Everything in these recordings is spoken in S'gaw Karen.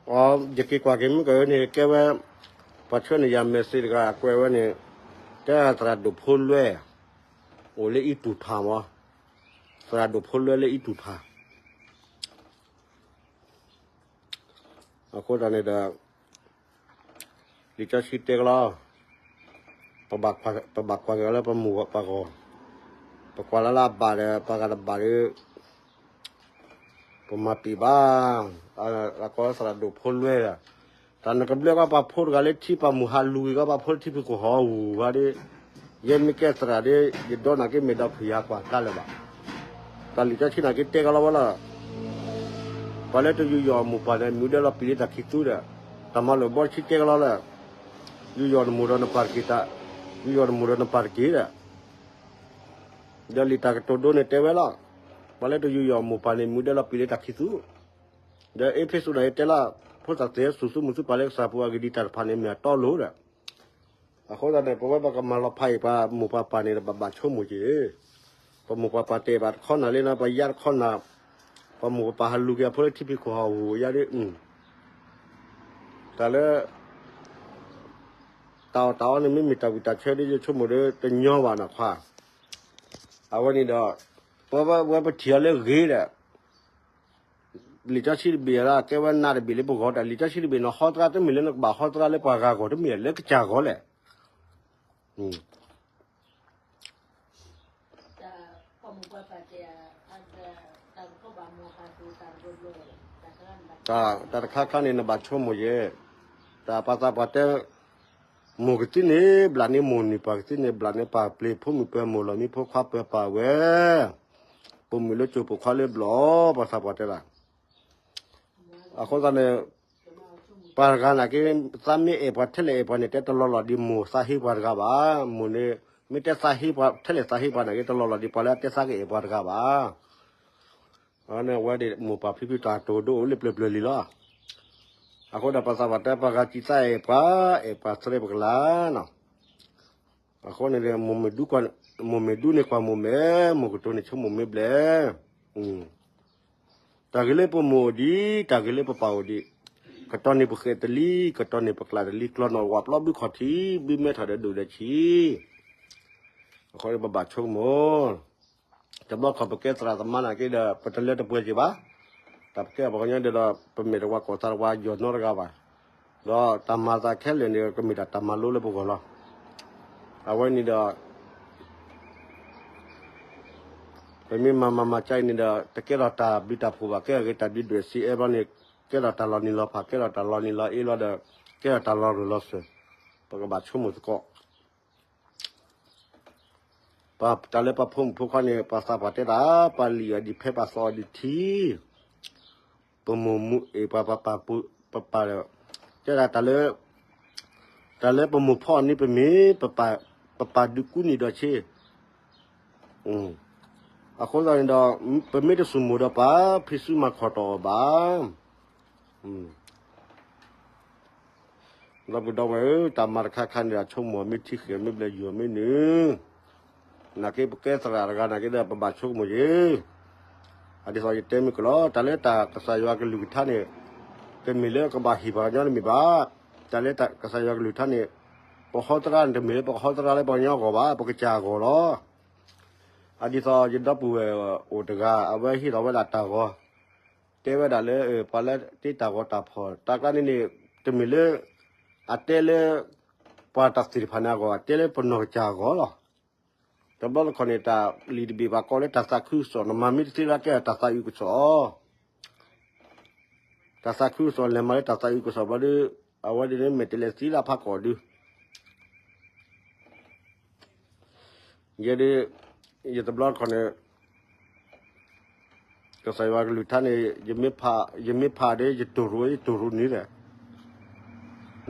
အီ ယက့ၤကွၢ်က့ၤမုၢ်ကန့ၣ် ကဲဝဲ ပှၤဆှၢန့ၢ်ယၤ message တဂၤ အကွဲးဝဲန့ၣ် တဲသရၣ်ဒိၣ်ဖိလွဲၢ် အိၣ်လၢအံတူၢ်ထၣ်မး, သရၣ်ဒိၣ်ဖိလွဲၢ်လၢအံတူၢ်ထၣ် အဃိသတးန့ၣ်ဒီး လံာ်စီဆှံတဲကလီ ပဘၣ်ကွၢ်က့ၤလၢပမိၢ်ပှၤဂီၢ်, ပကွၢ်လၢလၢအဘၣ်ဒီး ပှၤဂၤတဘၣ်ဒီး ပမၤပံာ်ဘၣ်, အကိးသရၣ်ဒိၣ်ဖိလွဲၢ်ဒီး, တၢ်နကဘျၢကီးပှၤဖိတဂၤလၢထံပာ်မူဟးလူၤက့ၤကီးပှၤဖိလၢထံဖုၣ်ခိၣ်ဟီၣ်ဟူးဘၣ်ဒီး, ယဲမ့ၢ်ကဲသရၣ်ဒီး ယဒိးနာ်က့မ့ၢ်ဒီးဖုၣ်ယၤကွၢ်ကါလၢၤဘၣ်. တၢ်လံာ်စီဆှံနာ်က့တဲကလီဝဲလီၤ. ပှၤလၢတယူးယီၣ်အမိၢ်ပၢ်န့ၣ် မ့ၢ်ဒဲလီၤပံာ်လၢတၢ်ခံသူဒီး, တၢ်မၤလိာ်ဘီတဆံတဲကလီလၢ ယူးယီၣ်နမိၢ်ဒီးနပၢ်တက့ၢ်တၢ်, ယူးယီၣ်နမိၢ်ဒီးနပၢ်တက့ၢ်ဒီး, ဒီးလံာ်တၢ်ကတိၤဒိန့ၣ်တဲဝဲလီၤ. ပှၤလၢတယူးယီၣ်အမိၢ်ပၢ်န့ၣ် မ့ၢ်ဒဲလီၤပံာ်လၢတၢ်ခံသူ, ဒီးအ့းဖ့းစူးန့ၣ်တဲလီၤ, ဖိသၣ်သ့ၣ်စူၢ်ဆူမုၢ်ဆူပၢ်လၢကစၢ်ပူၤအဂ့ၢ်ဒ်တၢ်တဖၣ်န့ၣ် မ့ၢ်အတီလိၤဒီး, အဃိသတးန့ၣ် ပဝဲပကမၤလီၤဖးအံၤပှၤမိၢ်ပှၤပၢ်န့ၣ် တဘၣ်ဘၣ်ဆိကမိၣ်က့ၤ, ပမိၢ်ပှၤပၢ်တဲဘၣ်တခီနၤလံနီၤ ပယါတခီနၤ, ပမိၢ်ပပၢ်ဟးလူၤက့ၤအဖိလၢထံဖံးခိၣ်ဟီၣ်ဟူးယါဒီး, တၢ်လၢ တၢ်အီၣ်တၢ်အီန့ၣ် မ့မ့ၢ်တၢ်ဝံၣ်တၢ်ဆၢဒီး ယဆိကမိၣ်ဒီးတညီဘၣ်နီၢ်ခွါ, အဝဲန့ၣ်ဒီး ပဝဲပထံၣ်အီၤလၢဂ့ၤဒီး လံာ်စီဆှံတဘ့ၣ်အရၢ ကဲဝဲနးတဘ့ၣ်လၢပဂီၢ်တၢ် လံာ်စီဆှံတဘ့ၣ်န့ၣ် ဟီသရၣ်တမ့ၢ်လၢနကဘၣ်ဟီသရၣ်လၢပှၤဂၤဂီၢ် တမ့ၢ်လၢကစၢ်ဂီၢ်လဲၣ်. တၢ်တခါခါန့ၣ် နဘၣ်ဆိကမိၣ်ယဲၢ်, တၢ်ပှၤသးပှၢ်တဲ မိၢ်ကသံန့ၣ် ဘျးန့ၢ်မိၢ်နံၤ ပၢ်ကသံန့ၣ် ဘျးန့ၢ်ပၢ်ပျ့ၤ ဖိမုၣ်ပၢၤမိၢ်လီၤမံဖိခွါပၢၤပၢ်ဝဲ, ပိာ်မုၣ်လၢကၠိပိာ်ခွါလၢဘျီၣ် ပှၤသးပှၢ်တဲဒၣ် အဃိသတးန့ၣ် ပှၤတဂၤနာ်က့ သးမ့ၢ်အဲၣ်ပှၤထဲလဲၣ်အဲၣ်ပှၤန့ၣ် တဲတလီၤလီၤဒ်မိၢ်သးဟ့ပှၤတဂၤဘၣ်. မိၢ်န့ၣ် မ့ၢ်တဲသးဟ့ပှၤထဲလဲၣ်သးဟ့ပှၤနာ်က့ တလီၤလီၤဒ်ပှၤလၢအတဲသးကအဲၣ်ပှၤတဂၤဘၣ်. အဝဲဒၣ်မိၢ်ပၢ်ဖံဖုတၢ်တိၤဒိအိၣ်လၢပျၢၤပျၢၤလံလီၤ. အဃိဒီးပှၤသးပှၢ်တဲ ပှၤဂၤစံးသးအဲၣ်ပှၤ အဲၣ်ပှၤသရဲပကလၤနီၤ. အဃိန့ၣ် မိၢ်မ့ၢ်ဒူန့ၣ်ကွၢ်မိၢ်မဲာ်, မိၢ်ကတိၤန့ၣ်ဆိကမိၣ်မ့ၢ်ဘျဲၣ်. တၢ်ဂ့ၤလၢပမိၢ်အိၣ်ဒံး, တၢ်ဂ့ၤလၢပပၢ်အိၣ်ဒံး, ကတီၢ်န့ၢ်ပဃဲးတလံ, ကတီၢ်န့ၢ်ပကျးတလံ, ကျီၢ်နီၣ်ဝးပျီဘုခီၣ်ထံး, ဘုမဲထီၣ်ဒီးဒိၣ်ဒီးဆံး, အဃိပဘၣ်ဆိကမိၣ် တဘျီခီၣ်ပကဲသရၣ်သမါနာ်က့ဒီး ပတလၢတပှဲၤက့ၤဘၣ်. တၢ်ပကဲပှၤကညီဒီး ပမဲာ်တဝါကိၢ်သးတဝါယီၤနီတဂၤဘၣ်. ဒီးတၢ်မၤသးခဲလၢာ်န့ၣ် ကမ့ၢ်ဒၣ်တၢ်မၤလိလၢပဂီၢ်လီၤ. အဝဲန့ၣ်ဒီး ပမ့ၢ်မၤမၤမၤကါအံၤန့ၣ်ဒီး တကဲထီၣ်တၢ်ဘျုးတၢ်ဖှိၣ်ဘၣ်, ကဲထီၣ်ဂ့ၤတၢ်ဘျုးဒွဲၣ်စံးအဲၣ်ဘျီန့ၣ် ကဲထီၣ်တၢ်လီၤနံၤလီၤဖး, ကဲထီၣ်တၢ်လီၤနံၤလီၤအ့လီၤဒီး ကဲထီၣ်တၢ်လီၤရၢၢ်လီၤစၢၤ, ပကဘၣ်ဆိကမိၣ်သကိး တၢ်လၢပှၤဖိမုၣ်ဖိခွါန့ၣ် ပှၤသးပှၢ်တဲတၢ်, ပှၤလံၣ်အီၤဒံးဖဲ ပှၤသီအီၤဒံးထံ, ပမိၢ်မူအ့ၣ်ပှၤ ပပၢ်ပၢ်ဒီး, တဲဒၣ်တၢ်လၢ, တၢ်လၢပမိၢ်ဖီအီၤန့ၣ် ပမ့ၢ်, ပပၢ်ဒုးကူန့ၢ်ဒီးဆ့, အဃိသတးန့ၣ်ဒီး, ပမ့ၢ်တဆိကမိၣ်ဒီးပှၤ, ဖံးစုမၤခီၣ်တီၢ်အီၤဘၣ်. ဒီပုၢ်ဒီဝဲၢ်ဧၢ, တၢ်မၤတခါခါန့ၣ်ဒီး ဆိကမိၣ်မ့ၢ်ထံဃ့ၢ်မ့ၢ်ဘျဲၣ်ယိာ်မ့ၢ်နုၤ, နာ်က့ပကဲသရၣ်တဂၤနာ်က့ဒီး ပဘၣ်ဆိကမိၣ်က့ၤ. အဒ်သိးယတဲမုၢ်ကလီၤ, တၢ်လၢတၢ်ကစၢ်ယွၤကလုၢ်ကထါန့ၣ်, တမ့ၢ်လၢကဘၣ်ဟ့ၣ်ပှၤကညီတမ့ၢ်ဘၣ်. တၢ်လၢတၢ်ကစၢ်ယွၤကလုၢ်ကထါန့ၣ်, ပဟီသရၣ်န့ၣ် တမ့ၢ်လၢပကဟီသရၣ်လၢပှၤကညီအဂီၢ်ဘၣ်, ပကစၢ်အဂီၢ်လီၤ. အဒ်သိးယဒီပုၢ်ဝဲၢ်အိၣ်တဂၤ အဝဲဟ့ၣ်လီၤဝဲဒၣ်တၢ်ဂီၤ, တဲဝဲဒၣ်လၢ ပှၤလၢတ့တၢ်ဂီၤတၢ်ဖီၣ် တၢ်ကျါန့ၣ်န့ၣ် တမ့ၢ်လၢ အတဲလၢ ပှၤတၢ်သ့ၣ်တဖၣ်န့ၣ်အဂီၢ် အတဲလၢပနီၢ်ကစၢ်အဂီၢ်လီၤ. တဘျီတခီၣ်န့ၣ် တၢ်လံာ်တဘ့ၣ်ဘၣ်ကိးလၢတၢ်သးခုကစီၣ် နမၤမ့ၢ်တသ့လၢကဲတၢ်သးအုးကစီၣ် တၢ်သးခုကစီၣ် လဲၤမၤလၢတၢ်သးအုးကစီၣ်ဘျီဒီး အဝဲဒၣ်န့ၣ်မဲာ်တဲးလဲးသံလၢအဖးကီၢ်ဒုး ယဲဒၣ် ယတဘျီတခီၣ်န့ၣ် ကစၢ်ယွၤကလုၢ်ကထါန့ၣ် ယမ့ၢ်ဖးဒီး ယတိၢ်ရိၣ် ယတိၢ်ရိၣ်န့ၣ်ဒီး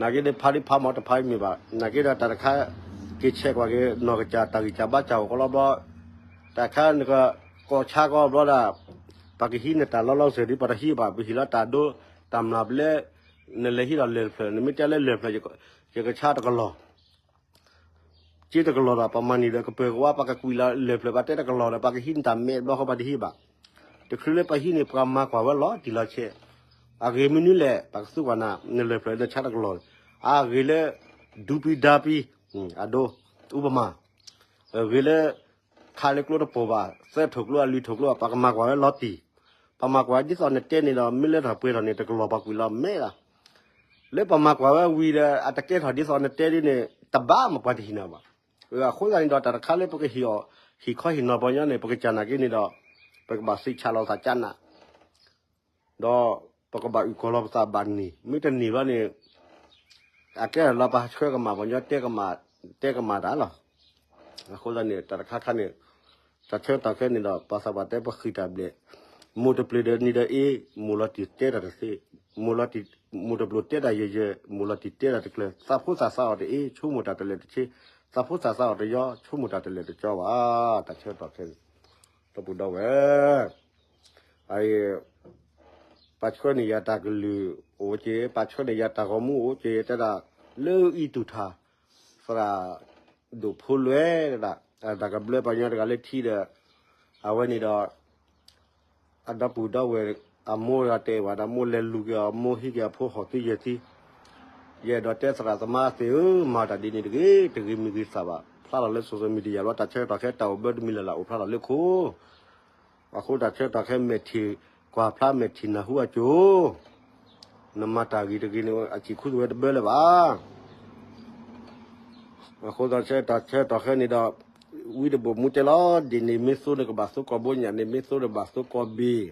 နာ်က့ဒီးဖးဒ်ဖးမ့ၢ်တဖးမ့ၢ်ဘၣ် နာ်က့ဒီးတၢ်တခါ က့ၤဆဲးကွၢ်က့ၤ နီၢ်ကစၢ် တၢ်ဂံၢ်စၢ်ဘါစၢ်အိၣ်ကီးလီၤဘျီ တၢ်ခါနကကိးဆါကီးဘျီဒၣ် ပှၤကဟံးနတၢ်လီၤလီၤဆဲးဒ် ပှၤတဟံးဘၣ် ပဟ့ၣ်လီၤတၢ်ဒိ တၢ်မျၢ်ဘျဲ နလဲၤဟံးဒီးလၢၢ်တဖျၢၣ် နမ့ၢ်တဲလၢလၢၢ်တဖျၢၣ် ယကဆါတကလီၢ် က့တကလီၢ်ဒီး ပှၤမၤန့ၢ်ဒီးကပၢၤကဝါ ပှၤကကွံာ်လီၤလၢၢ်တဖျၢၣ် ပှၤတဲတကလီၢ်ဒီး ပှၤကဟံးနတၢ်မဲာ်ဘျီဃီ ပှၤတဟံးဘၣ်. တချုးလၢပှၤဟံးန့ၢ် ပှၤမၤကွၢ်ဝဲလီၤတံၢ်လီၤဆဲး, အဂ့ၤမနုၤလဲၣ် ပှၤကသူကွၢ်နၤ နလဲၤဖျၢၣ်နဆါတကလီၢ်, အဂ့ၤလၢ ဒူပံၤဒါပံၤ, အဒိ, ဥပမၤ, အဂ့ၤလၢ ခးလၢကျိတပိာ်ဘၣ်, သၢထိၣ်ကျိအလွံၢ်ထိၣ်ကျိ ပှၤကမၤကွၢ်ဝဲလီၤတံၢ်, ပှၤမၤကွၢ်ဒ်သိးနတဲန့ၣ်ဒီး မ့ၢ်လဲၤထီၣ်ပှဲၤထီၣ်န့ၣ် တကလီၢ်ပှၤကွံာ်လီၤမဲာ်လီၤ, လၢပှၤမၤကွၢ်ဝဲဝံၤဒီး အတကဲထီၣ်ဒ်သိးနတဲဒ်န့ၣ် တဘၣ်မၤပှၤတဟံးနၤဘၣ်, အဃိသတးန့ၣ်ဒီး တၢ်တခါလၢပကဟံးအီၤ ဟံးခီဟံးနီၤပှၤကညီန့ၣ် ပကစၢ်နာ်က့န့ၣ်ဒီး ပကဘၣ်သ့ၣ်ဆးလီၤသးကနၣ် ဒီးပကဘၣ်အုၣ်ကီၤလီၤပသးဘၣ်န့ၣ် မ့ၢ်တန့ၢ်ဘၣ်န့ၣ် အကဲထီၣ်လၢပှၤဆှၢကမၣ်ပှၤကညီ တဲကမၣ်တၢ်လီၤ. အဃိသတးန့ၣ် တၢ်တခါခါန့ၣ် တၢ်ဆၢကတီၢ်ခဲအံၤန့ၣ်ဒီး ပှၤသးပှၢ်တဲပဃံးတၢ်ဘျဲၣ်, မိၢ်တပျုၤဒီးနံၤဒီးအ့, မိၢ်လီၤတံၢ်တဲတၢ်တသ့, မိၢ်လီၤတံၢ်, မိၢ်တပျုၤတဲတၢ်ယဲၢ်ယဲၢ်, မိၢ်လီၤတံၢ်တဲတၢ်တကျၢၤ, သးဖိသၣ်သးအီၣ်တအ့, ဆိကမိၣ်တၢ်တလၢာ်တဆ့, သးဖိသၣ်သးအီၣ်တယီ, ဆိကမိၣ်တၢ်တလၢာ်တကၠီဘၣ်, တၢ်ဆၢကတီၢ်ခဲအံၤန့ၣ် ဒီပုၢ်ဒီဝဲၢ် အံၤ ပှၤဆှၢန့ၢ်ယၤတၢ်ကလုၢ်အိၣ်က့ၤ, ပှၤဆှၢန့ၢ်ယၤတၢ်ဂီၤမူအိၣ်က့ၤ, တဲဒၣ်လၢအံၤတူၢ်ထါ, သရၣ်ဒိၣ်ဖိလွဲဒၣ်, တၢ်ကဘျၢပှၤကညီတဂၤလၢထံဒီး, အဝဲန့ၣ်ဒီး အဒီပုၢ်ဒီဝဲၢ် အမိၢ်တဂၤတဲဘၣ်ဒီး မိၢ်လဲၤလူၤက့ၤအီၤ, မိၢ်ဟံးက့ၤအဖိဟီၣ်သံယဲၢ်သံ, ယအဲၣ်ဒိးတဲသရၣ်သမါသ့ၣ်ဧၢ, မၤတၢ်ဒ်န့ၣ်တဂ့ၤ, တဂ့ၤမံၤဂ့ၤသးဘၣ်, ဖျါလီၤလၢ social media လီၤ, တၢ်ဆၢကတီၢ်ခဲတၢ်အိၣ်ဘၢတမံၤလၢ်လၢ်အိၣ်ဖျါလီၤလၢခိ အဃိတၢ်ဆၢကတီၢ်ခဲမဲာ်ထံၣ်ကွၢ်ဖျါမဲာ်ထံၣ်နၢ်ဟူအစိၤ, နမၤတၢ်ဂ့ၤတဂ့ၤန့ၣ် အစံၣ်ခူသူၣ်ဝဲတဘၢလၢၤဘၣ်. အဃိသတးဆၢကတီၢ်ခဲအံၤန့ၣ်ဒီး ဝံတဘိၣ်မူတဲလီၤ, ဒ်န့ၣ်မ့ၢ်သိန့ၣ်ကဘၣ်သိကိးဘိညၣ်န့ၣ် မ့ၢ်သိန့ၣ်ဘၣ်သိကိးဘ့ၣ်,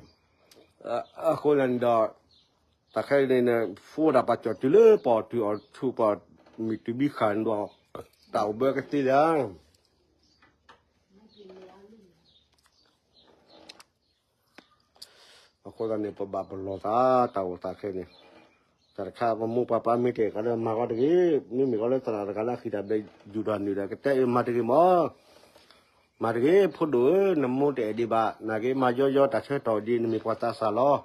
အဃိန့ၣ်ဒီး တၢ်ခဲအံၤန့ၣ် ဖိဒၣ်ပာ်ကၠီၣ်တုၤလၢပှၤအီၣ်တုၤအီၣ်ဆူၣ်ပှၤမုၢ်တုၤဘံဃာ်န့ၣ်ဒီး တၢ်အိၣ်ဘၢကသ့လၢ အဃိသတးန့ၣ် ပဘၣ်ပလီၢ်သး တၢ်အိၣ်သးခဲအံၤန့ၣ်, တၢ်တခါပမိၢ်ပပၢ်မ့ၢ်တဲကဒီးမၤဃီတဂ့ၤ, မ့မ့ၢ်ဃီလၢသရၣ်တဂၤလၢအဃံတၢ်ဘျဲၣ်ယူၢ်ထီၣ်နုာ်ဒီး ကတဲအၢမၤတဂ့ၤမး, မၤတဂ့ၤ ဖိဒိၣ်ဧၢ, နမိၢ်တအဲၣ်ဒံးဘၣ်, နာ်က့မၤယီယီတၢ်ဆၢကတီၢ်ဒ်န့ၣ်မ့ၢ်ပှၤသးစၢ်လီၤ.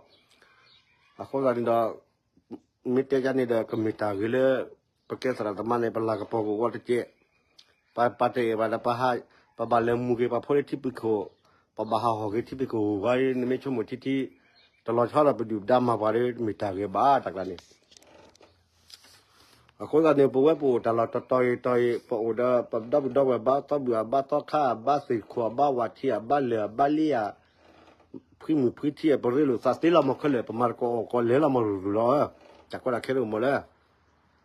အဃိသတးန့ၣ်ဒီး မ့ၢ်တဲဒ်န့ၣ်ဒီး ကမ့ၢ်တၢ်ဂ့ၤလၢ ပကဲသရၣ်သမါန့ၣ် ပလၤကပီၤကအိၣ်ဂီၢ်တကဲး, ပပာ်တအဲၣ်ဘၣ်ဒီး ပဘၣ်လဲၤမူၤက့ၤပှၤဖိလၢထံပူၤခိၣ်, ပဘၣ်ဟးဟီၣ်က့ၤထံပူၤခိၣ်ဂီၢ်, နမ့ၢ်ဆိကမိၣ်ထံထံ တလီၤဆီဒီးပဒုၣ်ပဒါမၤပှၤဒီး မ့ၢ်တၢ်ဂ့ၤဘၣ်တၢ်ကျါန့ၣ် အဃိသတးန့ၣ် ပဝဲပအိၣ်တၢ်လီၢ်တတီၤအံၤတီၤအံၤ ပအိၣ်ဒီးပဒီပုၢ်ဒီဝဲၢ်ဘါသီဘူၣ်ဧါ ဘါသီခါဧါ ဘါသ့ၣ်ခိၣ်ဧါ ဘါဝၣ်ထံဧါ ဘါလၢၢ်ဧါ ဘါလ့ဧါ ဖှံမုၢ်ဖှံထံဧါ ပရ့လိာ်သးသ့လီၤမးခဲလၢာ် ပမၤတကိးအီၣ်ကိးလဲၤလီၤမးရူၤရူၤလီၤ. တၢ်ကီတၢ်ခဲတအိၣ်မးလၢ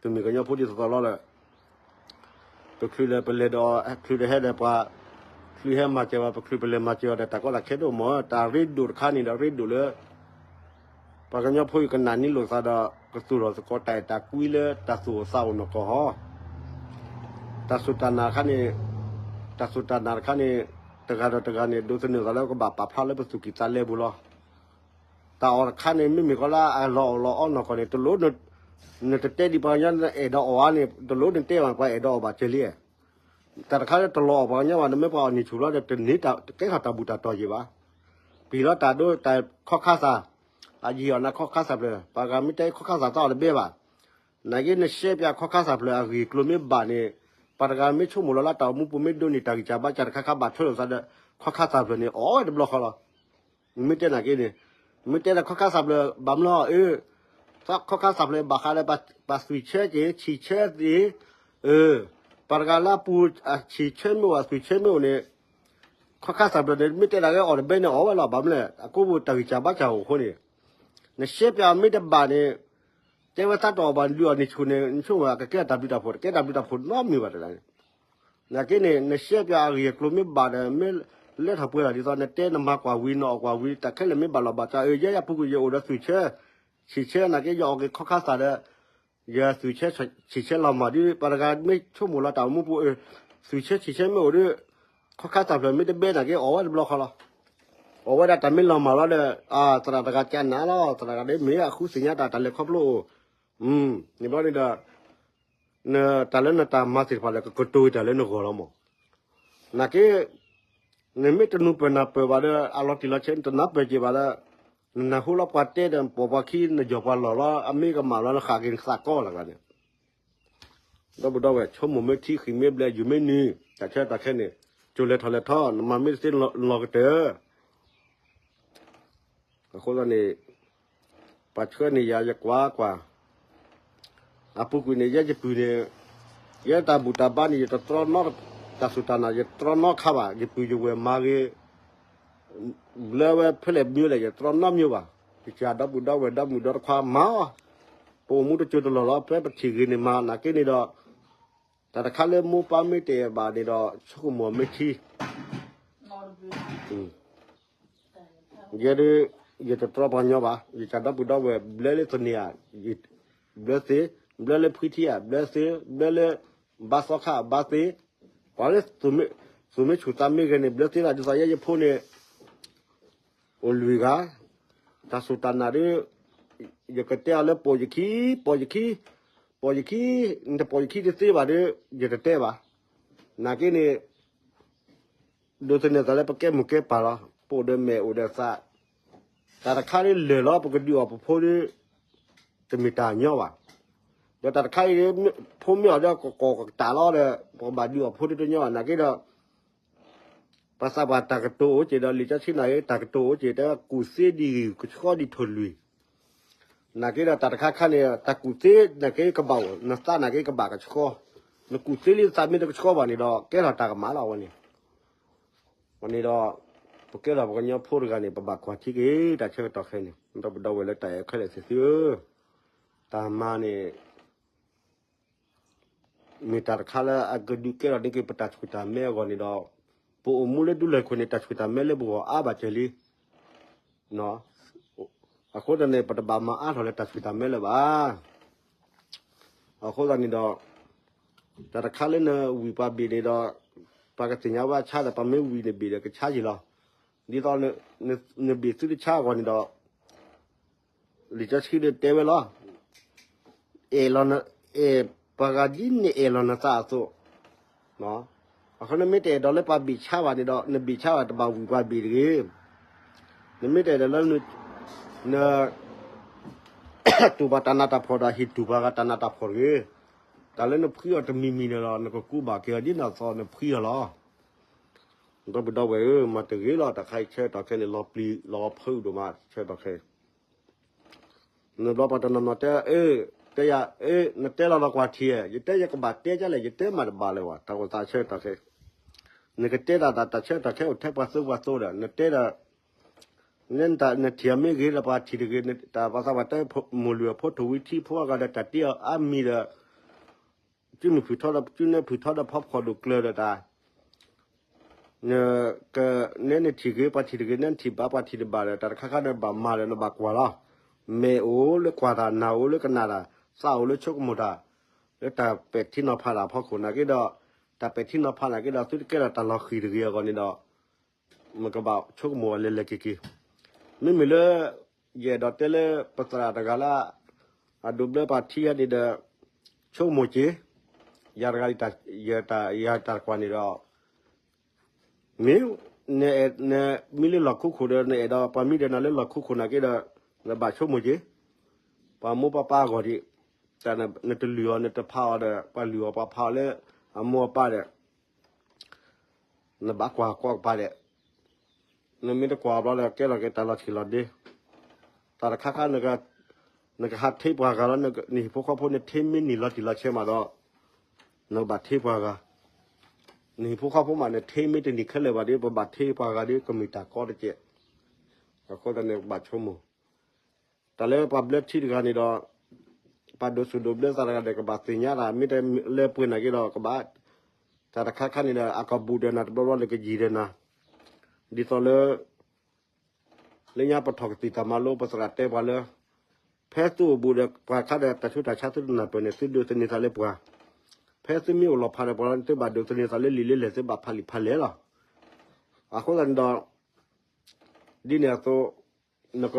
ပမ့ၢ်ကညီဖိဒ်သိးသိးလီၤလၢ ပချုးလၢပလဲၤဒီး ချုးဒီးဟဲဒီးပှၤ ချုးဟဲမၤစၢၤဘၣ် ပချုးပလဲၤမၤစၢၤအီၤဒီး တၢ်ကီတၢ်ခဲတအိၣ်မး တၢ်ရ့ဒိၣ်တခါန့ၣ်ဒီး ရ့ဒိၣ်လၢ ပှၤကညီဖိအံၤကနၣ်န့ၢ်လိာ်သးဒီး ကသူၣ်ထီၣ်သကိးတၢ်အဲၣ်တၢ်ကွံလၢတၢ်သူၣ်အိၣ်သးအိၣ်နီၢ်ကီၢ်ဟီ တၢ်စူၢ်တၢ်နာ်တခါန့ၣ် တၢ်စူၢ်တၢ်နာ်တခါန့ၣ် တဂၤဒီးတဂၤန့ၣ် ဒိးသန့ၤသးလၢကဘၣ်ပာ်ဖျါလၢပသူၣ်ကံၢ်သးလဲပူၤလီၤ. တၢ်အီၣ်တခါန့ၣ် မ့မ့ၢ်ကီလၢအလီၤအီၣ်လီၤအီနီၢ်ကီၢ်န့ၣ် တလိၣ် နတတဲဒံးပှၤကညီအဲၣ်ဒိးအီၣ်ဧါန့ၣ် တလိၣ်နတဲဘၣ်ပှၤအဲၣ်ဒိးအီၣ်ဘၣ်ကဲလံ. တၢ်တခါလၢတလီၤအီၣ်ပှၤကညီဘၣ် နမ့ၢ်ပှၤအီၣ်နံၣ်ဆူၣ်လီၤဒီး တန့ၢ်တကဲထီၣ်တၢ်ဘူၣ်တၢ်တီၢ်ယံၤဘၣ်. ပျံၤလီၤတၢ်ဒိတၢ်ခီခါသၣ် အယံာ်အီၣ်နၤခီခါသၣ်ဖျၢၣ် ပှၤဂၤမ့ၢ်တဲခီခါသၣ်သးအီၣ်တဘဲဘၣ်. နာ်က့နရှဲပၠးခီခါသၣ်ဖျၢၣ်အဂ့ၢ်ကျိၤမ့ၢ်ဘၣ်န့ၣ် ပှၤတဂၤမ့ၢ်ဆိကမိၣ်လီၤလၢတၢ်အိၣ်မူပူၤမ့ၢ်ဒိးန့ၢ်တၢ်ဂံၢ်စၢ်ဘါစၢ်တခါခါဘၣ်ထွဲလိာ်သးဒီး ခီခါသၣ်ဖျၢၣ်န့ၣ် အီၣ်ဝဲတဘျီဃီလီၤ. မ့ၢ်တဲနာ်က့န့ၣ် မ့ၢ်တဲဒီးခီခါသၣ်ဖျၢၣ်ဘၣ်မနုၤအီၤအၢ ခီခါသၣ်ဖျၢၣ်ဘၣ်ဃးဒီးပှၤသွံၣ်ဆၢက့ၤ ဆံၣ်ဆၢသ့ၣ် ပှၤတဂၤလၢအပူၤ ဆံၣ်ဆၢမ့ၢ်အိၣ် သွံၣ်ဆၢမ့ၢ်အိၣ်န့ၣ် ခီခါသၣ်ဖျၢၣ်န့ၣ် မ့ၢ်တဲဒၣ်က့ၤအီၣ်တဘဲန့ၣ် အီၣ်ဝဲလီၤ. ဘၣ်မနုၤလဲၣ် အကိးပူၤတၢ်ဂံၢ်စၢ်ဘါစၢ်အိၣ်အဃိန့ၣ် နရှဲပၠးမ့ၢ်တဘၣ်န့ၣ် တဲဝဲသးတအီၣ်ဘၣ် ဒုးအီၣ်နံၣ်ဆူၣ်န့ၣ် နဆိကမိၣ်ကကဲတၢ်ဘျုးတၢ်ဖှိၣ် တကဲတၢ်ဘျုးတၢ်ဖှိၣ်နီတမံၤဘၣ်တဂၤန့ၣ် နာ်က့န့ၣ် နရှဲပၠးအဂ့ၢ်အကျိၤမ့ၢ်ဘၣ်ဒီး မ့ၢ်လဲၤထီၣ်ပှဲၤထီၣ်ဒ်သိး နတဲနမၤကွၢ်ဝံၤ နအီၣ်ကွၢ်ဝံၤ တၢ်ခဲလၢာ်မ့ၢ်ဘၣ်လီၤဘၣ်စး အၢ ယဲယပူၤကွံာ်ယအိၣ်ဒီးသွံၣ်ဆၢ ဆံၣ်ဆၢ နာ်က့ယအီၣ်က့ၤခီခါသၣ်ဒီး ယသွံၣ်ဆၢ ဆံၣ်ဆၢလီၤမၢ်ဒ် ပှၤတဂၤမ့ၢ်ဆိကမိၣ်လီၤတၢ်အိၣ်မူပူၤ အၢ သွံၣ်ဆၢ ဆံၣ်ဆၢမ့ၢ်အိၣ်ဒီး ခီခါသၣ်ဖျၢၣ်မ့ၢ်တဘဲနာ်က့ အီၣ်ဝဲတဘျီဃီလီၤ. အီၣ်ဝဲဒၣ်တၢ်မ့ၢ်လီၤမၢ်လီၤဒီး သရၣ်တဂၤကနၣ်လီၤ သရၣ်တဂၤဒီးမ့ၢ်အဃုသ့ၣ်ညါတၢ် တၢ်လဲၤခီဖျိအိၣ် န့ၣ်ဘျီန့ၣ်ဒီး တၢ်လၢနတၢ်မၤသ့ၣ်တဖၣ်လဲၣ် ကကတိၤတၢ်လၢနဂီၢ်လီၤမး. နာ်က့ နမ့ၢ်တနူၤပၢၢ်နၢ်ပၢၢ်ဘၣ်ဒီး အလီၤတံၢ်လီၤဆဲး နတနၢ်ပၢၢ်က့ၤဘၣ်ဒီး နနၢ်ဟူလီၤပှၤတဲဒီး ပိာ်ပှၤခံ နယီၢ်ပှၤလီၢ်လီၤ အမ့ၢ်ကမၣ်လီၤ နဃၣ်က့ၤနသးကီလၢ်ကျါန့ၣ် ဒီပုၢ်ဒီဝဲၢ် ဆိကမိၣ်မ့ၢ်ထံ ဃံၢ်မ့ၢ်ဘျဲး ယုၢ်မ့ၢ်နုၢ် တၢ်ဆၢတၢ်ခဲန့ၣ် ကၠိလဲၤထီၣ်လဲၤထီ နမၤမ့ၢ်တသ့လီၤကတၢၢ် အဃိသတးန့ၣ် ပှၤဆှၢန့ၢ်ယၤ ယကွၢ်ကွၢ်, အပူၤကွံာ်န့ၣ် ယဲယပုၢ်န့ၣ် ယဲတၢ်ဘူၣ်တၢ်ဘါန့ၣ် ယတတြီနီတ တၢ်စူၢ်တၢ်နာ် ယတတြီနီတခါဘၣ်, ယပုၢ်ယဝဲၢ်မၤဂ့ၤ ဘျၢဝဲဖဲလဲၣ်မ့ၢ်လဲၣ် ယတတြီနီတမံၤဘၣ်. ယစံးဒီပုၢ်ဒီဝဲၢ်ဒီမုၣ်ဒီတခွါမၤအီၤ, ပအိၣ်မူတစိၤတလီၢ်လီၤ ဖဲပထံၣ်ဂ့ၤန့ၣ်မၤ နာ်က့န့ၣ်ဒီး တၢ်တခါလၢမိၢ်ပၢ်မ့ၢ်တအဲၣ်ဘၣ်န့ၣ်ဒီး ဆိကမိၣ်မ့ၢ်ထံ ယဲဒၣ် ယတတြီပှၤညီဘၣ်, ယစံးဒီပုၢ်ဒီဝဲၢ် ဘျၢလၢသန့ၤဧါ, ဘျၢသ့, ဘျၢလၢဖှံထံဧါ, ဘျၢသ့, ဘျၢလၢဘါသီခါ ဘါသ့, ပှၤလၢ သူၣ်မ့ၢ်ဆူၣ်သးမ့ၢ်ဂဲၤန့ၣ် ဘျၢသ့လီၤ. ဒ်သိးယဲယဖိန့ၣ် အိၣ်လွံၢ်ဂၤ, တၢ်စူၢ်တၢ်နာ်ဒီး ယကတဲအီၤလၢပိာ်ယခံ, ပိာ်ယခံ, ပိာ်ယခံ, နတပိာ်ယခံတသ့ဘၣ်ဒီး ယတတဲဘၣ်. နာ်က့န့ၣ် ဒိးသန့ၤသးလၢပကဲမိၢ်ကဲပၢ်လီၤ. ပအိၣ်ဒီးမဲာ်အိၣ်ဒီးသး, တၢ်တခါလၢလၢာ်လီၤ ပကဒုးအီၣ်ပဖိဒီး တမ့ၢ်တၢ်ညီဘၣ်. ဒီးတၢ်တခါအံၤ ဖိမ့ၢ်အီၤဒီးကကိးကတၢၢ်လီၤဒီး ပကဘၣ်ဒုးအီၣ်ဖိဒီးတညီဘၣ်. နာ်က့ဒီး ပှၤသးပှၢ်တၢ်ကတိၤအိၣ်က့ၤဒီး လံာ်စီဆှံနာ်က့ တၢ်ကတိၤအိၣ်က့ၤ တဲဝဲကူၣ်သ့ဒ်ဂ့ၢ် ကဆှီဒ်ထိၣ်လွံၢ် နာ်က့ဒီးတၢ်တခါခါန့ၣ် တၢ်ကူၣ်သ့နာ်က့ကဘၣ်အိၣ် နသးနာ်က့ကဘၣ်ကဆှီ, နကူၣ်သ့လံသးမ့ၢ်တကဆှီဘၣ်န့ၣ်ဒီး ကဲထီၣ်တၢ်ကမၣ်လီၤဝဲန့ၣ်. ဝဲန့ၣ်ဒီး ပကဲထီၣ်ပှၤကညီဖိတဂၤန့ၣ် ပဘၣ်ကွၢ်ထံက့ၤ တၢ်ဆၢကတီၢ်ခဲအံၤန့ၣ် ဒီပုၢ်ဒီဝဲၢ်လၢတၢ်အဲၣ်ခဲလၢာ်သ့ၣ်သုဧၢ, တၢ်မၤန့ၣ် မ့ၢ်တၢ်တခါလၢအကဒုးကဲထီၣ်န့ၢ်က့ၤပတၢ်ဆူၣ်တၢ်မဲအဂီၢ်န့ၣ်ဒီး ပအိၣ်မူလၢဒူလၢၢ်ခိၣ်န့ၣ် တၢ်ဆူၣ်တၢ်မဲလၢပဂီၢ်အါဘၣ်စၢၤလံ. အဃိသတးန့ၣ် ပတဘၣ်မၤအါထီၣ်လၢတၢ်ဆူၣ်တၢ်မဲလၢၤဘၣ်. အဃိသတးန့ၣ်ဒီး တၢ်တခါလၢနဝံၢ်ပှၤဘ့ၣ်န့ၣ်ဒီး ပှၤကသ့ၣ်ညါဝဲဆါဒီး ပှၤမ့ၢ်ဝံၢ်နဘ့ၣ်ဒီးကဆါယံာ်လီၤ. ဒ်သိး နဘ့ၣ်သုတဆါအဂီၢ်န့ၣ်ဒီး လံာ်စီဆှံဒီးတဲဝဲလီၤ. အဲၣ်လီၤန အဲၣ်ပှၤဂၤဒ်နအဲၣ်လီၤနသးအသိး, အဃိနမ့ၢ်တအဲၣ်ဒိးလၢပှၤဘ့ၣ်ဆါဘၣ်န့ၣ်ဒီး နဘ့ၣ်ဆါဘၣ်တဘၣ်ဝံၢ်ပှၤဘ့ၣ်တဂ့ၤ. နမ့ၢ်တအဲၣ်ဒိးလၢ န တူၢ်ပှၤတၢ်နးတၢ်ဖှီၣ်ဒီး ဟ့ၣ်တူၢ်ပှၤဂၤတၢ်နးတၢ်ဖှီၣ်တဂ့ၤ. တၢ်လၢနဖှံအီၤတမံၤမံၤန့ၣ်ဒီး နကကူးဘၣ်က့ၤအီၤဒ်နသးနဖှံအီၤလီၤ. ဒီပုၢ်ဒီဝဲၢ်ဧၢ, မၤတဂ့ၤလီၤ, တၢ်ခါအံၤဆၢကတီၢ်ခဲအံၤန့ၣ် လီၤပျံၤလီၤဖုးဒိၣ်မးဆၢကတီၢ်ခဲအံၤ. နဘျီပှၤတနီၤနီၤတဲ အၢ တဲယၤ အၢ နတဲလီၤလီၤကွၢ်ထံၣ်ဧါ, ယတဲယကဘၣ်တဲကလဲၣ်, ယတဲမးတဘၣ်လၢၤဘၣ်, တၢ်အိၣ်သးဆၢကတီၢ်ခဲအံၤ. နကတဲတၢ် တၢ်ဆၢကတီၢ်ခဲအိၣ်ထဲပှၤသိပှၤသိဒီး နတဲဒီး နထံၣ်အီၤမ့ၢ်ဂ့ၤဒီးပှၤထံၣ်တဂ့ၤ, တၢ်ပှၤသးပှၢ်တဲ မိၢ်လုၢ်အဖိထိၣ်ဝံၤထံဖိအဂၤဒီး တၢ်တ့အီၤအါမံၤဒီး ကၠူနုၢ်ဖုၣ်ထီဒီး ကၠူနဲဖုၣ်ထီဒီး ဖီဖီၣ်ဒိၣ်ကျၢၤဒီးတၢ် နကနဲနထံၣ်ဂ့ၤ ပှၤထံၣ်တဂ့ၤ နဲနထံၣ်ဘၣ်ပှၤထံၣ်တဘၣ်ဒီး တၢ်တခါခါဒီးဘၣ်မၤဒီးနဘၣ်ကွၢ်လီၤ. မဲာ်အိၣ်လၢကွၢ်တၢ် နၢ်အိၣ်လၢကနၣ်တၢ် သးအိၣ်လၢဆိကမိၣ်တၢ် လၢတၢ်ပဲာ်ထံနီၤဖးတၢ်အဖီခိၣ်နာ်က့ဒီး တၢ်ပဲာ်ထံနီၤဖးနာ်က့ဒီး သုတကဲထီၣ်တၢ်လီၤဃံၤတဂ့ၤအဂီၢ်န့ၣ်ဒီး မ့ၢ်ကဘၣ်ဆိကမိၣ်အလဲၤလဲၤက့ၤက့ၤ. မ့မ့ၢ်လၢ ယအဲၣ်ဒိးတဲလၢပသရၣ်တဂၤလၢ အဒိးဘျၢပှၤထံဟဲန့ၣ်ဒီး ဆိကမိၣ်က့ၤ ယၤတဂၤ ယတၢ်ကွၢ်န့ၣ်ဒီး မ့ၢ် နအဲၣ် နမံလၢလီၢ်ခိခိၣ်ဒီး နအဲၣ်ဒိးပှၤမံဒီးနၤလၢလီၢ်ခိခိၣ်နာ်က့ဒီး နဘၣ်ဆိကမိၣ်က့ၤ ပှၤမိၢ်ပှၤပၢ်အဂီၢ်ဒံး, တၢ်နတလုၢ်အီၤ နတဖးအီၤဒီး ပှၤလုၢ်အီၤပှၤဖးအီၤလၢ အမိၢ်အပၢ်ဒီး နဘၣ်ကွၢ်ကွၢ်ကပၤဒဲး, နမ့ၢ်တကွၢ်ဘျီဒီး ကဲထီၣ်က့ၤတၢ်လီၤဆံးလီၤဒ့, တၢ်တခါခါ နကဟးထ့ပှၤဂၤလီၤ, နဟံၣ်ဖိဃီဖိ နထ့မ့ၢ်နံၣ်လီၤတံၢ်လီၤဆဲးမးဒီး နကဘၣ်ထ့ပှၤဂၤ, နဟံၣ်ဖိဃီဖိမး နထ့မ့ၢ်တနံၣ်ခဲလၢာ်ဘၣ်ဒီး ပဘၣ်ထ့ပှၤဂၤဒီး ကမ့ၢ်တၢ်ကီတကဲး, အဃိသတးန့ၣ် ကဘၣ်ဆိကမိၣ် တၢ်လၢပှၤဘျၢထံတဂၤန့ၣ်ဒီး ပှၤဒိးစူၢ်ဒိးဘျၢသးတဂၤဒီး ကဘၣ်သ့ၣ်ညါတၢ် မ့ၢ်တလဲၤပှ့ၤနာ်က့ဒီး ကဘၣ် တၢ်တခါခါန့ၣ်ဒီး အကဘူးဒီးနၤ တဘျီဘျီလၢကယံၤဒီးနၤ, ဒ်သိးလၢ လၢညါပထီၣ်ကသံၣ်တၢ်မၤလိ ပသရၣ်တဲပှၤလၢ ဖဲသုအိၣ်ဘူးဒီး ပှၤခါဒီး တၢ်ဆူးတၢ်ဆါသုတနၢ်ပၢၢ်န့ၣ် သုဒိးသန့ၤသးလၢပှၤ, ဖဲသုမ့ၢ်အိၣ်လီၤဖးဒီးပှၤလီၤန့ၣ် သုဘၣ်ဒိးသန့ၤသးလၢလံာ်လၢလဲၢ် သုဘၣ်ဖးလံာ်ဖးလဲၢ်လီၤ. အဃိသတးန့ၣ်ဒီး ဒ်န့ၣ်အသိး နက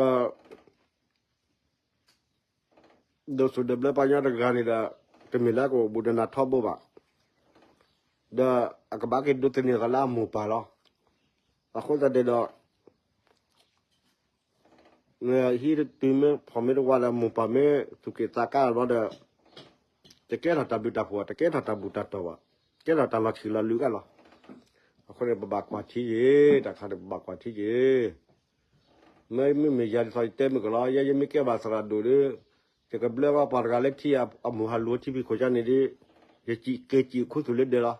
ဒိးစူၢ်ဒိးဘျၢပှၤကညီတဂၤန့ၣ်ဒီး တမ့ၢ်လၢအကအိၣ်ဘူးဒီးနၤထီဘိဘၣ်, ဒီးအကဘၣ်က့ၤဒိးသန့ၤသးလၢအမိၢ်ပၢ်လီၤ. အဃိသတးဒီး နဟံးတတုၤမ့ၢ်ဖီၣ်မ့ၢ်တဝါဒီး မိၢ်ပၢ်မ့ၢ်သူၣ်က့ၣ်သးကါဘျီဒီး တကဲထီၣ်တၢ်ဘျုးတၢ်ဖှိၣ်ဘၣ်, တကဲထီၣ်တၢ်ဘူၣ်တၢ်တီၢ်ဘၣ်, ကဲထီၣ်တၢ်လီၤဆံးလီၤလုၢ်ကါလီၤ. အဃိန့ၣ် ပဘၣ်ကွၢ်ထံက့ၤ, တၢ်ခါန့ၣ် ပဘၣ်ကွၢ်ထံက့ၤ. မ့မ့ၢ်ယၤဒ်သိးယတဲမုၢ်ကလီၤ ယဲယမ့ၢ်ကဲဘၣ်သရၣ်ဒိၣ်ဒီး ယကဘျၢဘၣ်ပှၤတဂၤလၢထံအမိၢ်ဟးလိာ်ထံဖံးခိၣ်ကန့ၣ်ဒီး ယက့ၤစံၣ်ခူသူၣ်လၢဒဲလီၤ.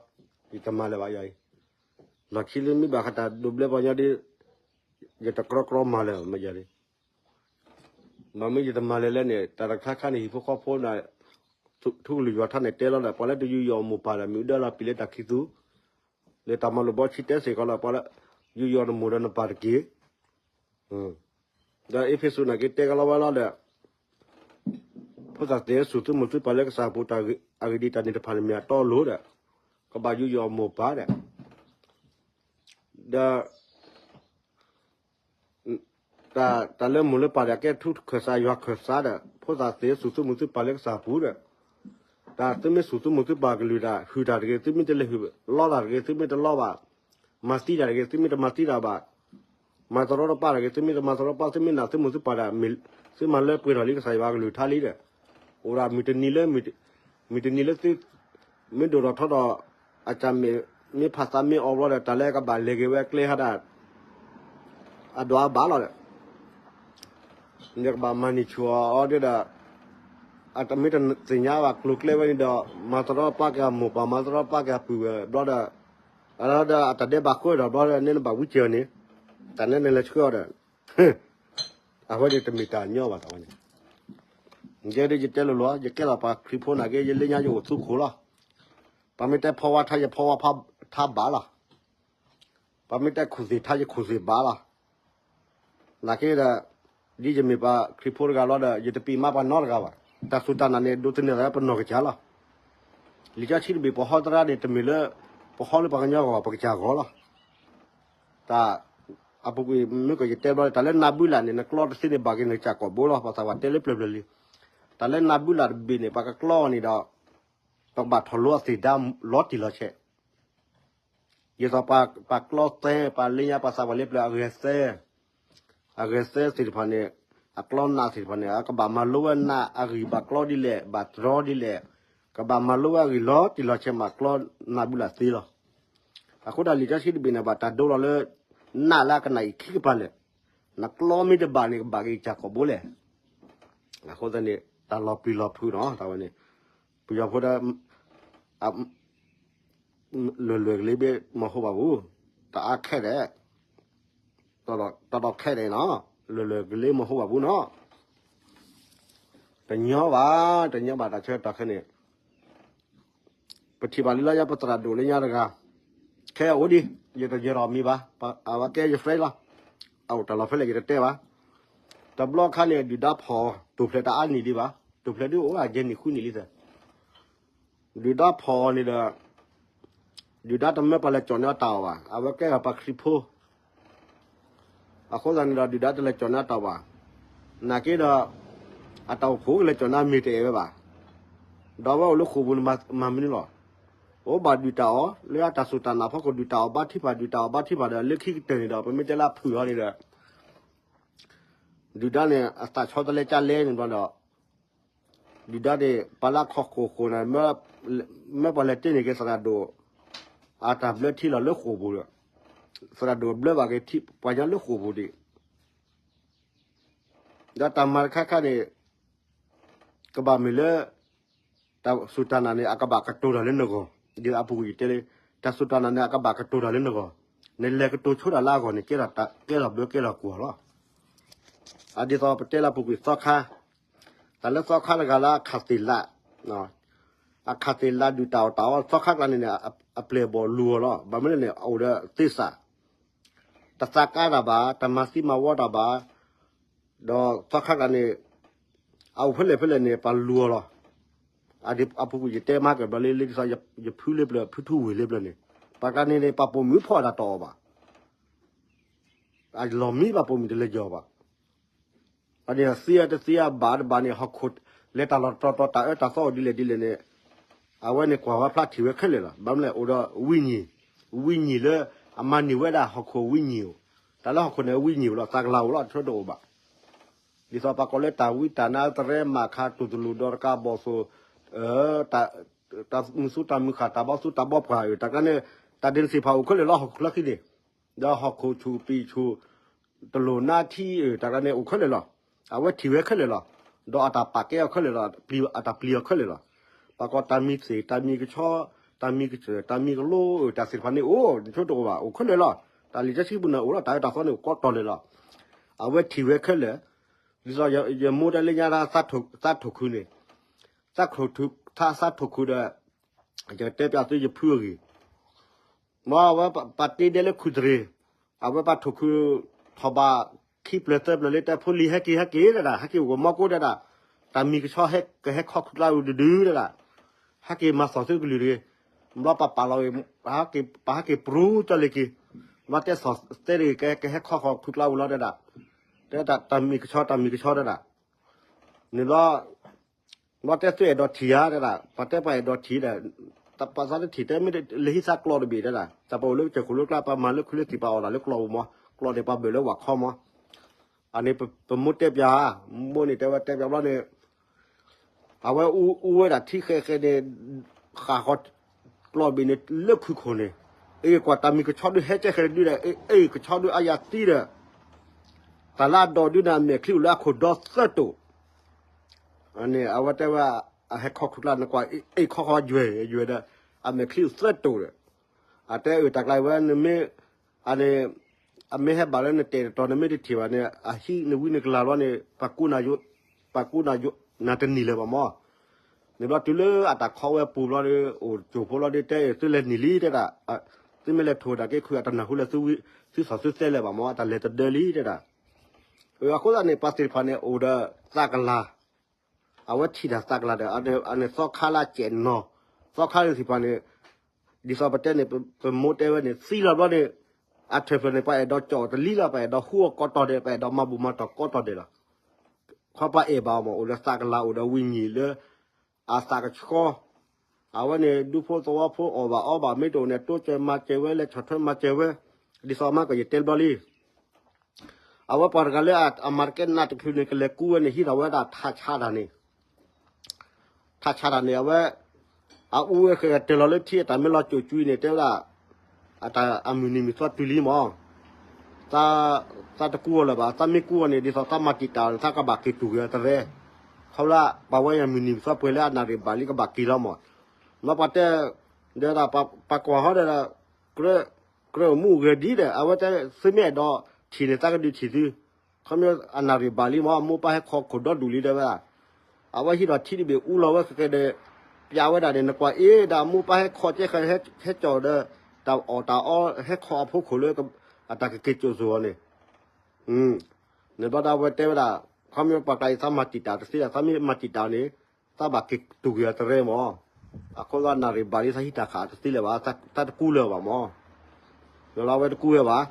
ယတမၤလၢၤဘၣ်ယၤအံၤ လီၢ်ခံလၢမ့ၢ်ဘၣ်ဃးတၢ်ဒိးဘျၢပှၤကညီဒီး ယတကြီကြီမၤလၢၤမ့ၢ်ယၤန့ၣ် မ့မ့ၢ်ယတမၤလၢၤလဲၣ်န့ၣ် တၢ်တခါခါန့ၣ် ဟံၣ်ဖိဃီဖိန့ၣ် ထူကလုၢ်ယွၤထါန့ၣ်တဲလီၤဒီး ပှၤလၢတယူးယီၣ်အမိၢ်ပၢ်ဒီး မ့ၢ်အူဒၢလီၤပံာ်လၢတၢ်ခံသူ လၢတၢ်မၤလိာ်ဘီဆံတဲစ့ၢ်ကီးလီၤ ပှၤလၢယူးယီၣ်နမိၢ်ဒီးနပၢ်တက့ၢ်. ဒီးအ့းဖ့းစူးန့ၣ်က့ၤတဲကလီၤဝဲလီၤဒီး ဖိသၣ်သ့ၣ်ဧၢ စူၢ်သုမိၢ်သုပၢ်လၢကစၢ်အပူၤ အဂ့ၢ်ဒ်အံၤ တၢ်န့ၣ်တဖၣ်န့ၣ်မ့ၢ်အတီအလိၤဒီး ကဘၣ်ယူးယီၣ်အမိၢ်ပၢ်ဒီး ဒီး တၢ်လၢမိၢ်လၢပၢ်ဒီး ကဲထူခၢၣ်စးယွၤခၢၣ်စးဒီး ဖိသၣ်သ့ၣ်ဧၢ စူၢ်သုမိၢ်သုပၢ်လၢကစၢ်အပူၤဒီး တၢ်သုမ့ၢ်စူၢ်သုမိၢ်သုပၢ်ကလုၢ်တၢ် ဟုၣ်တၢ်တဂ့ၤ သုမ့ၢ်တလဲၤဟုၣ် လီတၢ်တဂ့ၤ သုမ့ၢ်တလီဘၣ် မၤသံတၢ်တဂ့ၤ သုမ့ၢ်တမၤသံတၢ်ဘၣ် မၤတရီတပါတဂ့ၤ သုမ့ၢ်တမၤတရီတပါ သုမ့ၢ်နာ်သုမိၢ်သုပၢ်ဒီး သုမၤလၢပှဲၤထီၣ်လံကစၢ်ယွၤကလုၢ်ကထါလံဒီး အိၣ်ဒၣ်မုၢ်တနံၤလၢ မုၢ်တနံၤလၢသု မ့ၢ်ဒိၣ်ထီၣ်ထီထီၣ် အတၢ်မ့ၢ် မ့ၢ်ဖးသးမ့ၢ်အီၤဘျီဒီး တၢ်လၢကဘၣ်လဲၤက့ၤဝဲကျဲဟးဒၣ် အဒွးအဘၣ်လီၤဒီး နကဘၣ်မၤန့ၢ်ဆူၣ်အီၤအီၤဒီး အတမ့ၢ်တသ့ၣ်ညါဘၣ်ကျိၤကျဲဝဲန့ၣ်ဒီး မၤတရီတပါက့ၤအမိၢ်ပၢ် မၤတရီတပါက့ၤအပုၢ်ဝဲၢ်ဘျီဒီး အဒီးအတၢ်ဒဲးဘးဃိဒီးဘျီဒီး နဲနဘၣ်ဝံစၢၤန့ၣ် တၢ်နဲနလဲၤဆှၢအီၤဒီး အဝဲန့ၣ်တမ့ၢ်တၢ်ညီဘၣ်တၢ်ဝဲန့ၣ် ယဲဒ်ယတဲလိၤလိၤ ယကဲလီၤပှၤခရံာ်ဖိနာ်က့ ယလၢညါယအိၣ်သူခိၣ်လီၤ. ပှၤမ့ၢ်တဲဖီဝါထါ ယဖီဝါထါဘၣ်လီၤ. ပှၤမ့ၢ်တဲခိၣ်သ့ၣ်ထါ ယခိၣ်သ့ၣ်ဘၣ်လီၤ. နာ်က့ဒီး ဒ်ယမ့ၢ်ပှၤခရံာ်ဖိတဂၤလီၤဒီး ယတပံးမါပှၤနီတဂၤဘၣ်. တၢ်စူၢ်တၢ်နာ်န့ၣ် ဒိးသန့ၤသးလၢပနီၢ်ကစၢ်လီၤ. လံာ်စီဆှံတဘ့ၣ်ပဟီသရၣ်န့ၣ် တမ့ၢ်လၢ ပဟီလၢပှၤကညီအဂီၢ် ပကစၢ်အဂီၢ်လီၤ. တၢ် အပူၤကွံာ်မ့ၢ်ကယတဲဘျီ တၢ်လၢနၢ်ဘုလၣ်န့ၣ် နကျီတသ့န့ၣ် ဘၣ်က့ၤနကစၢ်ကိာ်ဘိလီၤ. ပှၤသးပှၢ်တဲလၢပျၢၤပျၢၤလံ. တၢ်လၢနၢ်ဘုလၣ်တဘ့ၣ်န့ၣ် ပှၤကကျီအီၤန့ၣ်ဒီး ပကဘၣ်ထီၣ်လိအသ့ၣ်ဒါလီၤတံၢ်လီၤဆဲး ဒ်သိးပှၤကျီသဲ ပှၤလၢညါပှၤသးပှၢ်လၢပျၢၤအဂဲၤသဲ အဂဲၤသဲသ့ၣ်တဖၣ်န့ၣ် အကျီနးသ့ၣ်တဖၣ်န့ၣ် အကဘၣ်မၤလိဝဲနးအဂံၢ်ဘၣ်ကျီဒ်လဲၣ် ဘၣ်တြီဒ်လဲၣ် ကဘၣ်မၤလိဝဲအဂံၢ်လီၤတံၢ်လီၤဆဲးမးကျီနၢ်ဘုလၣ်သ့လီၤ. အဃိဒၣ်လံာ်စီဆှံတဘ့ၣ်န့ၣ် ဘၣ်တၢ်ဒိလီၤလၢ နးလၢအကနၣ်အံၤခံကပၤလဲၣ် နကျီမ့ၢ်တဘၣ်န့ၣ် ကဘၣ်က့ၤကစၢ်ကိာ်ဘိလဲၣ်. အဃိသတးန့ၣ် တၢ်လီၤပျံၤလီၤဖုးနီၤ တၢ်ဝဲန့ၣ် ပယီၤဖိဒီး လွယ်လွယ်ကလေးပဲ မဟုတ်ပါဘူး. တအားခက်တယ်. တော်တော်ခက်တယ်နော်. လွယ်လွယ်ကလေး မဟုတ်ပါဘူးနော်. တညီဘၣ်, တညီဘၣ် တၢ်ဆၢကတီၢ်ခဲန့ၣ်. ပထံၣ်ဘၣ်လံလၢညါ ပသရၣ်ဒိၣ်လၢညါတဂၤ, ခဲအံၤအိၣ်ဒံး, ယတယဲၢ်ထီၣ်မံၤဘၣ်, အဝဲကဲယ friend လီၤ. အအိၣ်တၢ်လီၢ်ဖဲလဲၣ် ယတတဲဘၣ်. တဘျီခါန့ၣ် ဒုၣ်ဒါဖီၣ် တိာ်ဖျဲးတၢ်အါနံၣ်ဒံးဘၣ်, တိာ်ဖျဲးဒုးအိၣ်အယဲၢ်နံၣ်ဃုနံၣ်လံသၢ ဒုၣ်ဒါဖီၣ်အီၤန့ၣ်ဒီး, ဒုၣ်ဒါတမၢပှၤလဲၤကၠီၣ်န့ၢ်အတၢ်အီၣ်ဘၣ်, အဝဲကဲထီၣ်ပှၤခရံာ်ဖိ. အဃိသတးန့ၣ်ဒီး ဒုၣ်ဒါတလဲၤကၠီၣ်န့ၢ်အတၢ်အီၣ်ဘၣ်. နာ်က့ဒီး, အတၢ်အိၣ်ဖှိၣ်ကလဲၤကၠီၣ်န့ၢ်မ့ၢ်တအဲၣ်ဝဲဘၣ်. ဒီးအဝဲအိၣ်လၢဃိာ်ပူၤန့ၣ်မၤမနုၤလီၤ. အိၣ်ဘၣ်ဒုၣ်တၢ်အီၣ်, လၢအတၢ်စူၢ်တၢ်နာ်ဖီခိၣ် ဒုၣ်တၢ်အီၣ်ဘါထုကဖၣ် ဒုၣ်တၢ်အီၣ်ဘါထုကဖၣ်ဒီး လၢခံကတၢၢ်န့ၣ်ဒီး ပမ့ၢ်တဲလၢအဖုၣ်အီၤန့ၣ်ဒီး ဒုၣ်ဒါန့ၣ် အသးဆီတလဲကၢ်လဲန့ၣ်ဘျီဒီး, ဒုၣ်ဒါန့ၣ် ပှၤလၢအခီၣ်ခိၣ်ဃိၣ်န့ၣ်, မၢပှၤလဲၤတ့ၢ်န့ၢ်က့ၤသရၣ်ဒိၣ်, အတၢ်ဘျၢထံလီၤလၢဃိာ်ပူၤဒီး, သရၣ်ဒိၣ်ဘျၢဘၣ်က့ၤထံပှၤကညီလၢဃိာ်ပူၤဒံး. ဒီးတၢ်မၤတခါခါန့ၣ် ကဘၣ်မ့ၢ်လၢ တၢ်စူၢ်တၢ်နာ်န့ၣ် အကဘၣ်ကတိၤတၢ်လၢနဂီၢ်, ဒ်အပူၤကွံာ်ယတဲလံ, တၢ်စူၢ်တၢ်နာ်န့ၣ် အကဘၣ်ကတိၤတၢ်လၢနဂီၢ်, နလဲၤကတိၤဆိတၢ်လၢအဂီၢ်န့ၣ် ကဲထီၣ်ဘျၢကဲထီၣ်ကွီၢ်လီၤ. အဒ်သိးပတဲလၢအပူၤကွံာ်သီခါ, တၢ်လၢသီခါတဂၤလၢအခးသ့ၣ်လး, အခးသ့ၣ်လးဒုၣ်တၢ်အီၣ်တၢ်အီ သီခါကျါန့ၣ်န့ၣ် အပျဲၢ်အဘီၣ်လူၤအီၤလီၤ. ဘၣ်မနုၤလဲၣ်န့ၣ် အအိၣ်ဒီးသ့ၣ်စး, တသးကါတၢ်ဘၣ်, တမၤသံမၤဝီတၢ်ဘၣ်, ဒီးသီခါကျါန့ၣ် အအိၣ်ဖဲလဲၣ်ဖဲလဲၣ်န့ၣ် ပှၤလူၤအီၤလီၤ. အပူၤကွံာ်ယတဲမၤကဘျီလံ လၢဒ်သိးယဖုလၢပျၢၤ ဖုထူဝ့ၢ်လၢပျၢၤန့ၣ်, ပှၤကျါန့ၣ်န့ၣ် ပှၤပိာ်မုၣ်ဖီၣ်တၢ်တအီၣ်ဘၣ်, အလီၢ်မံဘၣ်ပိာ်မုၣ်တလဲၤယီၤဘၣ်. အန့ၣ်သံအတသံအဘၣ်တဘၣ်န့ၣ် ဟီၣ်ခိၣ်လဲၤတၢ်လီၢ်တတီၤတီၤ တၢ်အၢတၢ်သီအိၣ်ဒ်လဲၣ်ဒ်လဲၣ်န့ၣ်, အဝဲန့ၣ်ကွၢ်ဝဲဖျါထံၣ်ဝဲခဲလၢာ်လီၤ. ဘၣ်မနုၤလဲၣ် အိၣ်ဒီးဝံၤညီၣ်, ဝံၤညီၣ်လၢ အမၤန့ၢ်ဝဲဒၣ်ဟီၣ်ခိၣ်ဝံၤညီၣ်အိၣ်, တၢ်လၢဟီၣ်ခိၣ်န့ၣ်ဝံၤညီၣ်အိၣ်လီၤ သးကလၤအိၣ်လီၤ အထွဲတအိၣ်ဘၣ်. ဒ်သိးပှၤကိးလၢတၢ်ဝံတၢ်နါ သရဲမၤခါ တူၢ်သလူၢ်ဒီးတကး ဘီၣ်သိၣ် တၢ်မုၢ်သူတၢ်မုၢ်ဃၢ် တၢ်ဘီသူတၢ်ဘီပှၢ် တၢ်ကျါန့ၣ် တၢ်ဒ့ၣ်စ့ၢ်ဖးအိၣ်ခဲလၢာ်လီၤ ဟီၣ်ခိၣ်ချၢခံန့ၣ်, ဒီးဟီၣ်ခိၣ်ဆူၣ်ပံာ်ဆူၣ်, တလိၣ်နါထံ တၢ်ကျါန့ၣ်အိၣ်ခဲလၢာ်လီၤ. အဝဲထံၣ်ဝဲခဲလၢာ်လီၤ. ဒီးအတၢ်ပာ်ကဲအီၤခဲလၢာ်လီၤ. အတၢ်ပျံၤအီၤခဲလၢာ်လီၤ. ပှၤကိးတၢ်မံသ့ၣ် တၢ်မံကဆီ တၢ်မံကစၢၢ် တၢ်မံကလိ တၢ်သ့ၣ်တဖၣ်န့ၣ်အိၣ် နဆိတအိၣ်ဘၣ် အိၣ်ခဲလၢာ်လီၤ. တၢ်လံာ်စီဆှံပူၤန့ၣ်အိၣ်လီၤ. တၢ်အၢတၢ်သီန့ၣ်အိၣ်ကိးတီၤလၢာ်လီၤ. အဝဲထံၣ်ဝဲခဲလၢာ် ဒ်သိးယမိၢ်တဲလၢညါ သးထိၣ်ခုန့ၣ်, သးထိၣ်ခု သးထိၣ်ခုဒီး ယကတဲပျးသုယဖုအဂ့ၢ်, မ့ၢ်အဝဲပာ်တ့ဒဲလၢခုၣ်တရံး, အဝဲပာ်ထိၣ်ခုထီၣ်ဘးခံဖျၢၣ်သၢဖျၢၣ်လၢတဲဖိလံၤဟဲက့ၤဟဲက့ၤဒၣ်ဒၣ် ဟဲက့ၤအိၣ်ကမီကိးဒၣ်ဒၣ်, တၢ်မံၤကဆီဟဲကဟဲခီခုကျါအူဒုဒုဒၣ်ဒၣ်, ဟဲက့ၤမၤသီၣ်သုကလုၢ်တဂ့ၤ, ဘျီပပာ်လီၤဂ့ၤ, ပဟဲက့ၤပြူတၢ်လၢက့ၤ, ဘျီတဲသီၣ်သဲတဂ့ၤ ကဟဲခီဃီၤခုကျါအူလီၤဒၣ်ဒၣ်, တဲတၢ်မံၤကဆီ တၢ်မံၤကဆီဒၣ်ဒၣ်, န့ၣ်ဘျီ ဘျီတဲသုအဲၣ်ဒိးထံၣ်ဧါဒၣ်ဒၣ်, ပှၤတဲပှၤအဲၣ်ဒိးထံၣ်ဒီး, ပှၤသးတထံၣ်တဲမ့ၢ်လၢဟံသးကျီတဘ့ၣ်ဒၣ်ဒၣ်, တၢ်ပအိၣ်လၢကစၢၢ်ခိၣ်လၢကျါ ပမၤလၢခုလၢသံၣ်ပာ်အီၣ်တၢ်လၢကျီပူၤမး, ကျီန့ၣ်ပှၤဘၢၣ်လၢဝၤခီမး, အန့ၣ်ပမိၢ်တဲပျး, မိၢ်န့ၣ်တဲဝဲတဲပျးဘျီန့ၣ် အဝဲအူဝဲဒၣ်ထံဃဲဃဲန့ၣ်, ဃၣ်ဃီကျီဘ့ၣ်န့ၣ်လၢခုၣ်ခိၣ်န့ၣ်, အ့ၣ်ကွၢ်တၢ်မံၤကဆီဒုးဟဲကဲဃဲဒုဒီး, အ့ၣ်ကဆီဒုးအါယၤသံဒီး, တၢ်လၢအဒိးဒုန့ၣ် အမဲာ်ချံအိၣ်လၢအခိၣ်ဒီသၢတိာ်, န့ၣ် အဝဲတဲဝဲ, အဟဲခီခုကျါန့ၣ်ကွၢ် အ့ၣ်ခီဃီယွဲၢ်ယွဲၢ်ဒီး, အမဲာ်ချံအိၣ်သၢတိာ်ဒီး, အတဲအၢၣ်တၢ်ကျါဝဲနမ့ၢ်, အန့ၣ် အမ့ၢ်ဟဲဘၣ်လၢနတဲာ်တတီၤ နမ့ၢ်တထံၣ်ဘၣ်န့ၣ် အဟံးနဝံနကလၤဘျီန့ၣ် ပှၤကူနၤယိ, ပှၤကူနၤယိ, နၤတနံၤလၢၤဘၣ်မး, န့ၣ်ဘျီတုၤလၢအတၢ်ခီဝဲပူၤဘျီဒီး အိၣ်ကၠိၣ်ဖိလီၤဒီး တဲအၢၣ်သုလဲၤနံၤလံတဲဒၣ်, သုမ့ၢ်လဲၤထိၣ်တၢ်က့ၤခုၣ် အတနၢ်ဟူလၢသုသီၣ်သုသဲလၢၤဘၣ်မး အတၢ်လဲၤတဒၢလံတဲဒၣ်, အဃိသတးန့ၣ် ပှၤသ့ၣ်တဖၣ်န့ၣ် အိၣ်ဒီးသးကလၤ, အဝဲထံၣ်တၢ်သးကလၤဒီး အန့ၣ်သီခါလၢအစဲးနီၤ, သီခါလၢသ့ၣ်တဖၣ်န့ၣ်, ဒ်သိးပတဲန့ၣ် ပမိၢ်တဲဝဲန့ၣ် သံလီၤဘျီန့ၣ်, အထၢၣ်ဖျၢၣ်န့ၣ် ပှၤအဲၣ်ဒိးကၠီၣ်တလံလီၤ ပှၤအဲၣ်ဒိးဟူအီၤကိးတီၤဒဲး ပှၤအဲၣ်ဒိးမၤဘူၣ်မၤတီၢ်ကိးတီၤဒဲးလီၤ, ခီပှၤအဲၣ်ဘၣ်အီၤမး အိၣ်ဒီးသးကလၤ အိၣ်ဒီးဝံၤညံၤလၢ အသးကဆှီ, အဝဲန့ၣ် ဒူဖိသဝီဖိအီၣ်ဘၣ်အီဘၣ် မ့ၢ်တအိၣ်န့ၣ် တိစၢၤမၤစၢၤဝဲ လဲၤဆီၣ်ထွဲမၤစၢၤဝဲ, ဒ်သိးမးကယတဲဘျီလံ အဝဲပှၤတဂၤလၢအမၤတကဲနးတချုးန့ၣ် ကလဲၤကူဝဲန့ၣ် ဟံးထီၣ်ဝဲဒၣ်ထးဆါတၢ်န့ၣ်, ထးဆါတၢ်န့ၣ် အဝဲ အအူဝဲဃဲၤတၢၢ်လီၤလၢထံ အတၢ်မ့ၢ်လီၤစိာ်ကွံာ်န့ၣ် တဲဝဲဒၣ်, အတၢ်အမုၢ်နံၤမုၢ်သီတုၤလံမး, သးတကူအီၤလၢၤဘၣ်, သးမ့ၢ်ကူအီၤန့ၣ် ဒ်သိးသးမၤတံာ်တာ်အီၤန့ၣ် သးကဘၣ်က့ၤတူၢ်က့ၤအီၤတရဲ, ခီဖျိ ပှၤဝဲအမုၢ်နံၤမုၢ်သီပှဲၤလၢအနၣ်ရံၣ်ဘၣ်လံကဘၣ်က့ၤလီၤမး, မ့ၢ်ပှၤတဲ, ဒီးဒၣ် ပှၤကွၢ်ဟီဒီး ကြၢးအိၣ်မူဂဲၤဒ်ဒီး အဝဲတဲ သုမ့ၢ်အဲၣ်ဒိးထံၣ်န့ၣ် သးကဒုးထံၣ်သု, ခီဖျိအနၣ်ရံၣ်ဘၣ်လံမး မိၢ်ပၢ်ဟဲခီခိၣ်ဒီဒူၣ်လံတဲဝဲဒၣ်, အဝဲဟံးဒီးထံတဘ့ၣ်အူလီၤဝဲဃဲၤဃဲၤဒီး, ပျးဝဲဒၣ်န့ၣ် နကွၢ်အ့ၣ်ဒၣ်မိၢ်ပၢ်ဟဲခီကဲဃဲၤ ဟဲကၠီၣ်ဒီး, တၢ်အီၣ်တၢ်အီ ဟဲခီအဖိခိၣ်လၢ အတၢ်ကက့ၤစိာ်စိာ်အီၤန့ၣ်, န့ၣ်ဘျီဒီးအဝဲတဲဝဲဒၣ်, ခီဖျိပှၤကျါအံၤသးမၤတံာ်တာ်တသ့ဒၣ် သးမ့ၢ်မၤတံာ်တာ်န့ၣ်, သးဘၣ်က့ၤတူၢ်က့ၤအီၤတရဲမး, အဃိသတးနၣ်ရံၣ်ဘၣ်လံ သးဟံးတၢ်ဃာ်တသ့လၢၤဘၣ် သးတကူလၢၤဘၣ်မး, ဒီးလီၤအဝဲတကူဝဲဘၣ်,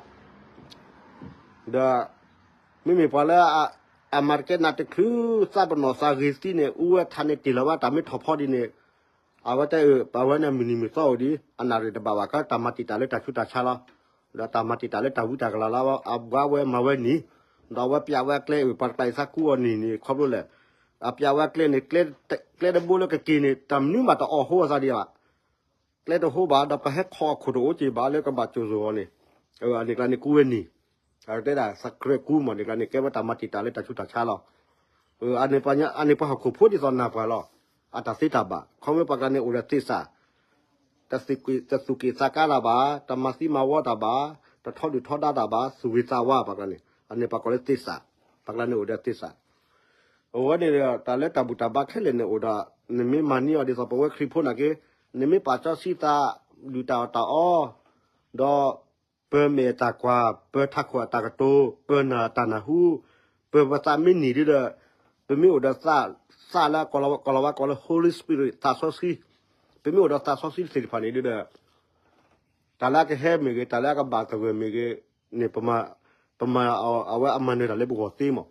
ဒီး မ့မ့ၢ်ပှၤလၢ အမၤတကဲနးတချုး သးပနီၣ်သးဂ့ၤသံန့ၣ် အူဝဲထးန့ၣ်တ့ၢ်လီၤဘၣ် တၢ်မ့ၢ်ထီၣ်ဖီဒ်န့ၣ်, အဝဲတဲအၢ ပဝဲန့ၣ်မုၢ်နံၤမုၢ်သီအိၣ်ဒံး အနၣ်ရံၣ်တဘၣ်ဘၣ် ကတၢ်မၤတံာ်တာ်လၢတၢ်ဆူးတၢ်ဆါလီၤ, ဒီးတၢ်မၤတံာ်တာ်လၢတၢ်ဝံတၢ်ကလၤလီၤ အဘှါဝဲမၤဝဲနံၤ, ဒီးအဝဲပျးဝဲအကျဲအၢ ပှၤတကျါအံၤသးကူအီၤနံၤန့ၣ် ခီဖျိလဲၣ်, အပျးဝဲအကျဲန့ၣ် ကျဲတဘိလၢကက့ၤန့ၣ် တၢ်မနုၤမးတအီၣ်ဟိအသးဒံးဘၣ် ကျဲတဟိဘၣ် ဒီးပဟဲခီအခိၣ်တအိၣ်က့ၤဘၣ်လၢကဘၣ်စိာ်စိာ်အီၤန့ၣ်, အန့ၣ်ကျါန့ၣ်ကူဝဲနံၤ, အတဲဒၣ်သးကြၢးကူမး န့ၣ်ကျါန့ၣ် ကဲဝဲတၢ်မၤတံာ်တာ်လၢတၢ်ဆူးတၢ်ဆါလီၤ, အန့ၣ်ပှၤဟီၣ်ခိၣ်ဖိဒ်သိးနၢ်ပှၢ်လီၤ, အတၢ်သ့တၢ်ဘၣ် ခီဖျိပှၤကျါန့ၣ်အိၣ်ဒီးသ့ၣ်စး, တသူၣ်က့ၣ်သးကါတၢ်ဘၣ်, တမၤသံမၤဝီတၢ်ဘၣ်, တထီဒုၣ်ထီဒါတၢ်ဘၣ် သူၣ်ဂ့ၤသးဝါ ပှၤကျါန့ၣ် အန့ၣ်ပှၤကိးလၢသ့ၣ်စး, ပှၤကျါန့ၣ်အိၣ်ဒီးသ့ၣ်စး အဝဲန့ၣ်ဒီး တၢ်လၢတၢ်ဘူၣ်တၢ်ဘါခဲလၢာ်န့ၣ်အိၣ်ဒီး နမ့ၢ်မၤန့ၢ်အီၤဒ်သိးပဝဲခရံာ်ဖိနာ်က့, နမ့ၢ်ပာ်စီဆှံသး ဒုၣ်တၢ်အီၣ်တၢ်အီ, ဒီး ပၢၤမဲာ်တၢ်ကွၢ်, ပၢၤထးခိၣ်အတၢ်ကတိၤ, ပၢၤနၢ်တၢ်နၢ်ဟူ, ပၢၤပသးမ့ၢ်နံၤဒ်ဒီး, ပမ့ၢ်အိၣ်ဒီးသး, သးလၢကီၢ်လီၤဝါကိးလၢ Holy Spirit သးစီဆှံ, ပမ့ၢ်အိၣ်ဒီးသးစီဆှံသ့ၣ်တဖၣ်န့ၣ်ဒ်ဒီး တၢ်လၢအကဟဲမ့ၢ်ဂ့ၤ, တၢ်လၢအကဘၣ်သဂၢၢ်မ့ၢ်ဂ့ၤန့ၣ်, ပမၤအဝဲအမၤနၢၤတၢ်လၢပဂီၢ်သ့မး.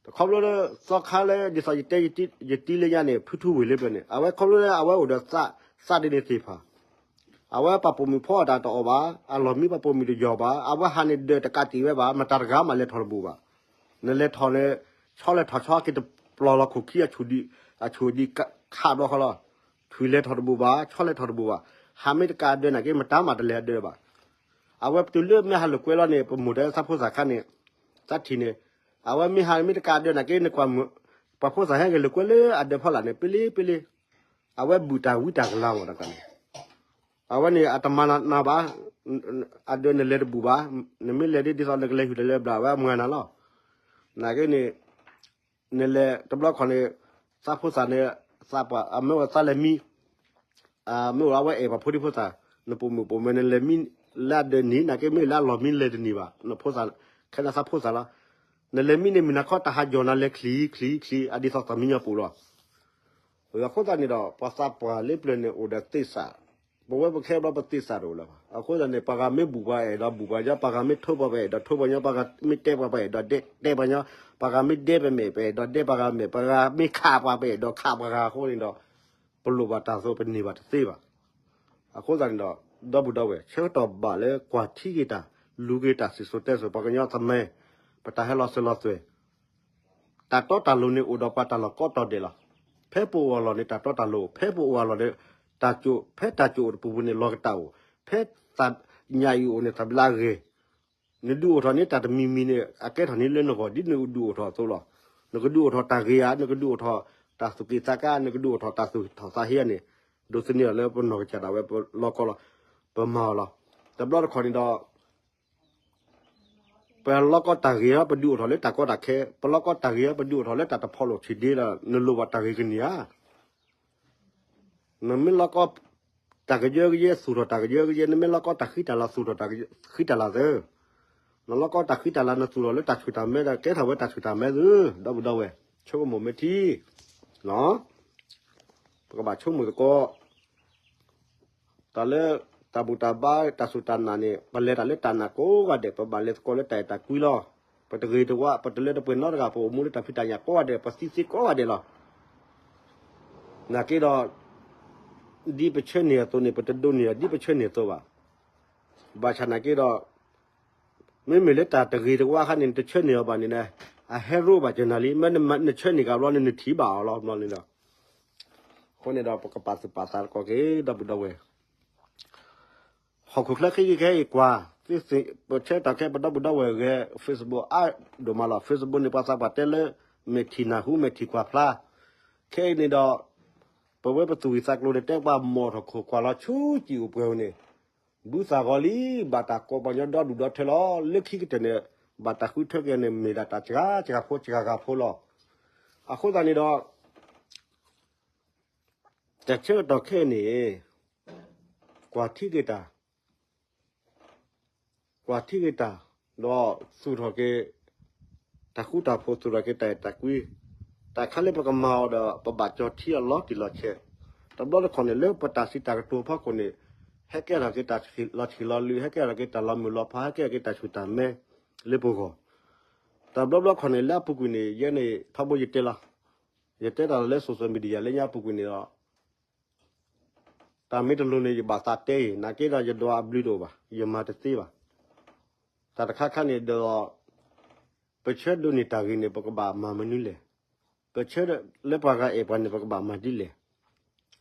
တခီဖျိလၢ သီခါလၢ ဒ်သိးယတဲယတံၤလၢညါန့ၣ် ဖုထူဝ့ၢ်လၢပျၢၤန့ၣ် အဝဲခီဖျိလၢအဝဲအိၣ်ဒီးသးဒ်န့ၣ်သ့ၣ်တဖၣ်, အဝဲပာ်ပိာ်မုၣ်ဖီအီၣ်တၢ်တအီၣ်ဘၣ်, အလီၢ်မံပာ်ပိာ်မုၣ်တယီၢ်ဘၣ်, အဝဲဟးန့ၣ်ဒၢးတကးတံာ်ဝဲဘၣ်, မတၤတဂၤမးလဲၤထီၣ်တဘူၣ်ဘၣ်. နလဲၤထီၣ်န့ၣ် ဆီလဲၤထီၣ်ဆီက့ၤတပျီၤလီၤခိၣ်ခံ အဆူၣ်ဒံးခးဘျီဃီလီၤ. ထွံၣ်လဲၤထီၣ်တဘူၣ်ဘၣ်, ဆီလဲၤထီၣ်တဘူၣ်ဘၣ်, ဟးမ့ၢ်တကးအဒၢးနာ်က့ မတၤမးတလဲၤအဒၢးဘၣ်. အဝဲတုၤလၢမ့ၢ်ဟးလိာ်ကွဲလီၤန့ၣ် ပမိၢ်ဒီးသးဖိသၣ်ခါန့ၣ် သးထံၣ်န့ၣ်, အဝဲမ့ၢ်ဟးမ့ၢ်တကးအဒၢးနာ်က့ နကွၢ်မုာ်, ပှၤဖိသၣ်ဟဲဂဲၤလိာ်ကွဲလၢအဒၢးဖီလာ်န့ၣ် ပလ့ပလ့, အဝဲဘုၣ်တၢ်ဝံတၢ်ကလၤမးတကးန့ၣ်, အဝဲန့ၣ်အတမၤနၤဘၣ်, အဒၢးနလဲၤတဘူၣ်ဘၣ်, နမ့ၢ်လဲၤဒ်သိးနကလဲၤဟုၣ်တလဲၤဘျး အဝဲမၤနၤလီၤ. နာ်က့န့ၣ် နလဲၤတဘျီခီန့ၣ် သးဖိသၣ်န့ၣ် သးပှၢ်အမ့ၢ်ဝဲသးလဲၤမံ, မ့ၢ်ဝဲအဝဲအဲၣ်ပှၤဖိဒံဖိသၣ်, နပိာ်မုၣ်ပိာ်မၢၤန့ၣ် လဲၤမံလၢအဒၢးနံၤ နာ်က့မ့ၢ်လၢအလီၢ်မံလဲၤတန့ၢ်ဘၣ်, နဖိသၣ်, ခဲန့ၣ်သးဖိသၣ်လီၤ. နလဲၤမံန့ၣ်မုၢ်နၤခီတၢ်ဟးယီၤနၤလဲၤချံချံချံ အဒ်သိးသးမံညီပူၤလီၤ. အဃိသတးန့ၣ်ဒီး ပှၤသးပှၢ်လၢပျၢၤန့ၣ်အိၣ်ဒီးသ့ၣ်စး, ပဝဲပခဲဘျီပသ့ၣ်စးတအိၣ်လၢၤဘၣ်. အဃိသတးန့ၣ် ပှၤဂၤမ့ၢ်ဘူၣ်ပှၤအဲၣ်ဒိးဘူၣ်ပှၤညီ, ပှၤဂၤမ့ၢ်ထိပှၤပအဲၣ်ဒိးထိပှၤညီ, ပှၤဂၤမ့ၢ်တဲပှၤပအဲၣ်ဒိးတဲပှၤညီ, ပှၤဂၤမ့ၢ်ဒဲပမဲာ်ပအဲၣ်ဒိးဒဲပှၤဂၤမဲာ်, ပှၤဂၤမ့ၢ်ခးပှၤပအဲၣ်ဒိးခးပှၤဂၤအဃိန့ၣ်ဒီး ပလိၣ်ဘၣ်တၢ်သိးပန့ၢ်ဘၣ်တသ့ဘၣ်. အဃိသတးန့ၣ်ဒီး ဒီပုၢ်ဒီဝဲၢ် ဆၢကတီၢ်ဘၣ်လၢကွၢ်ထံက့ၤတၢ်, လူၤက့ၤတၢ်စံၣ်စိၤတဲစိၤ ပှၤကညီသမဲ, ပတၢ်ဟဲလီၤစၢၤလီၤသွဲၣ် တၢ်တီတၢ်လိၤန့ၣ်အိၣ်ဒီးပှၤတၢ်လီၢ်ကိးတီၤဒဲးလီၤ. ဖဲပအိၣ်အလီၢ်န့ၣ် တၢ်တီတၢ်လိၤ, ဖဲပအိၣ်အလီၢ်န့ၣ် တၢ်ကၠိ, ဖဲတၢ်ကၠိအိၣ်တပူၤပူၤန့ၣ် လီၢ်ကတၢ်အိၣ်, ဖဲသးညၣ်အံၤအိၣ်န့ၣ် သးဘျါဂ့ၤ, နဒုးအိၣ်ထီၣ်န့ၣ် တၢ်တမံၤမံၤန့ၣ် အကဲထီၣ်န့ၣ်လၢနဂီၢ် ဒ်နဒုးအိၣ်ထီၣ်အသိးလီၤ. နကဒုးအိၣ်ထီၣ်တၢ်ဂ့ၤဧါ, နကဒုးအိၣ်ထီၣ်တၢ်သူၣ်က့ၣ်သးကါ, နကဒုးအိၣ်ထီၣ်တၢ်သူၣ်ထီၣ်သးဟ့ဧါန့ၣ် ဒိးသန့ၤအီၤလၢပနီၢ်ကစၢ်ဒၣ်ဝဲပလီၢ်ကီလီၤ, ပမၤအီၤလီၤ. တဘျီတခီၣ်န့ၣ်ဒီး ပလီၢ်ကီတၢ်ဂ့ၤဧါ ပဒုးအိၣ်ထီၣ်လၢတၢ်ကီတၢ်ခဲ, ပလီၢ်ကီတၢ်ဂ့ၤဧါ ပဒုးအိၣ်ထီၣ်လၢတၢ်တဖီလိာ်ဆံးဒ့ဒီး နလိၣ်ဘၣ်တၢ်ဂ့ၤကန့ၢ်ဧါ. နမ့ၢ်လီၢ်ကီတၢ်ကယၢကယဲ သူၣ်ထီၣ်တၢ်ကယၢကယဲ, နမ့ၢ်လီၢ်ကီတၢ်ဃံတၢ်လၤ သူၣ်ထီၣ်တၢ်ဃံတၢ်လၤသု, နလီၢ်ကီတၢ်ဃံတၢ်လၤ နသူၣ်ထီၣ်လၢတၢ်ဆူၣ်တၢ်မဲဒီး ကဲထီၣ်ဝဲတၢ်ဆူၣ်တၢ်မဲသု, ဒီပုၢ်ဒီဝဲၢ် ဆိကမိၣ်မ့ၢ်ထံ ပကဘၣ်ဆိကမိၣ်သကိး တၢ်လၢ တၢ်ဘူၣ်တၢ်ဘါတၢ်စူၢ်တၢ်နာ်န့ၣ် ပလဲၤတၢ်လၢတၢ်နာ်ကိးဂၤဒဲး ပဘၣ်လဲၤသကိးလၢတၢ်အဲၣ်တၢ်ကွံလီၤ. ပတဂ့ၤတဝါ ပတလၢတပှဲၤနီတဂၤ ပအိၣ်မူလၢတၢ်ဖံးတၢ်ညၣ်ကိးဂၤဒဲး ပသံသ့ကိးဂၤဒဲးလီၤ. နာ်က့ဒီး ဒ်ပဆၢန့ၢ်အသိးန့ၣ် ပတဒိးန့ၢ်အီၤ ဒ်ပဆၢန့ၢ်အသိးဘၣ်. ဘၣ်ဆၣ်နာ်က့ဒီး မ့မ့ၢ်လၢတၢ်တဂ့ၤတဝါခါန့ၣ် နတဆၢန့ၢ်အီၤဘၣ်န့ၣ် အဟဲရိဘၣ်ကနၤလံ မ့ၢ်နဆၢန့ၢ်ကဘျီန့ၣ် နထံၣ်ဘၣ်အီၤလီၤဘျီန့ၣ်ဒီး အဃိန့ၣ်ဒီး ပကပာ်သူၣ်ပာ်သးသကိးက့ၤ ဒီပုၢ်ဒီဝဲၢ် ဟီၣ်ခိၣ်ချၢခဲအံၤခဲအံၤကွၢ် ပဆၢကတီၢ်ခဲ ပဒီပုၢ်ဒီဝဲၢ်ဂဲၤ Facebook အါဒိၣ်မးလီၤ. Facebook န့ၣ် ပှၤသးပှၢ်တဲလၢ မဲာ်ထံၣ်နၢ်ဟူ မဲာ်ထံၣ်ကွၢ်ဖျါ ခဲအံၤန့ၣ်ဒီး ပဝဲပသူၣ်ဝံၣ်သးကျိၤန့ၣ် တဲပှၤမိၢ်ထီၣ်ခိၣ်ကွၢ်လီၤဆူစံာ်အိၣ်ပှဲၤအိၣ်န့ၣ် ဘုသၣ်ဂီၤလံ ဘၣ်တၢ်ကိးပှၤကညီဒီဒူၣ်ဒီထၢလီၤ. လၢခံကတၢၢ်န့ၣ် ဘၣ်တၢ်ဃုထၢက့ၤန့ၣ် မ့ၢ်ဒၣ်တၢ်စှၤစှၤဖိစှၤဂၤဖိလီၤ. အဃိသတးန့ၣ်ဒီး တၢ်ဆၢကတီၢ်ခဲအံၤန့ၣ် ကွၢ်ထံက့ၤတၢ် ကွၢ်ထံက့ၤတၢ် ဒီးသူၣ်ထီၣ်က့ၤ တၢ်ဃူတၢ်ဖိး သူၣ်ထီၣ်က့ၤတၢ်အဲၣ်တၢ်ကွံ တၢ်ခါလၢပကမၤအီၤဒီး ပဘၣ်ကၠီထံအီၤလီၤတံၢ်လီၤဆဲး တဘျီတခီၣ်န့ၣ် လၢပတၢ်စံးတၢ်ကတိၤဖီခိၣ်န့ၣ် ဟဲကဲထီၣ်က့ၤတၢ်လီၤဆံးလီၤလုၢ် ဟဲကဲထီၣ်က့ၤတၢ်လီၤမုၢ်လီၤဖး ဟဲကဲထီၣ်က့ၤတၢ်ဆူၣ်တၢ်မဲ လၢပဂီၢ် တဘျီဘျီခီၣ်န့ၣ် လၢအပူၤကွံာ်န့ၣ် ယဲန့ၣ် ထီဘိယတဲလီၤ ယတဲတၢ်လၢ social media လၢညါအပူၤကွံာ်န့ၣ်ဒီး တၢ်မ့ၢ်တလိၤန့ၣ် ယဘၣ်သးတဲအံၤ နာ်က့ဒီးယဒွးအဘျုးတအိၣ်ဘၣ် ယမၤတသ့ဘၣ်. တၢ်တခါခါန့ၣ်ဒီး ပဆၢဒိးန့ၢ်တၢ်ဂ့ၤန့ၣ် ပကဘၣ်မၤမနုၤလဲၣ်. ပဆၢလၢပှၤဂၤအဲၣ်ပှၤန့ၣ် ပကဘၣ်မၤဒ်လဲၣ်.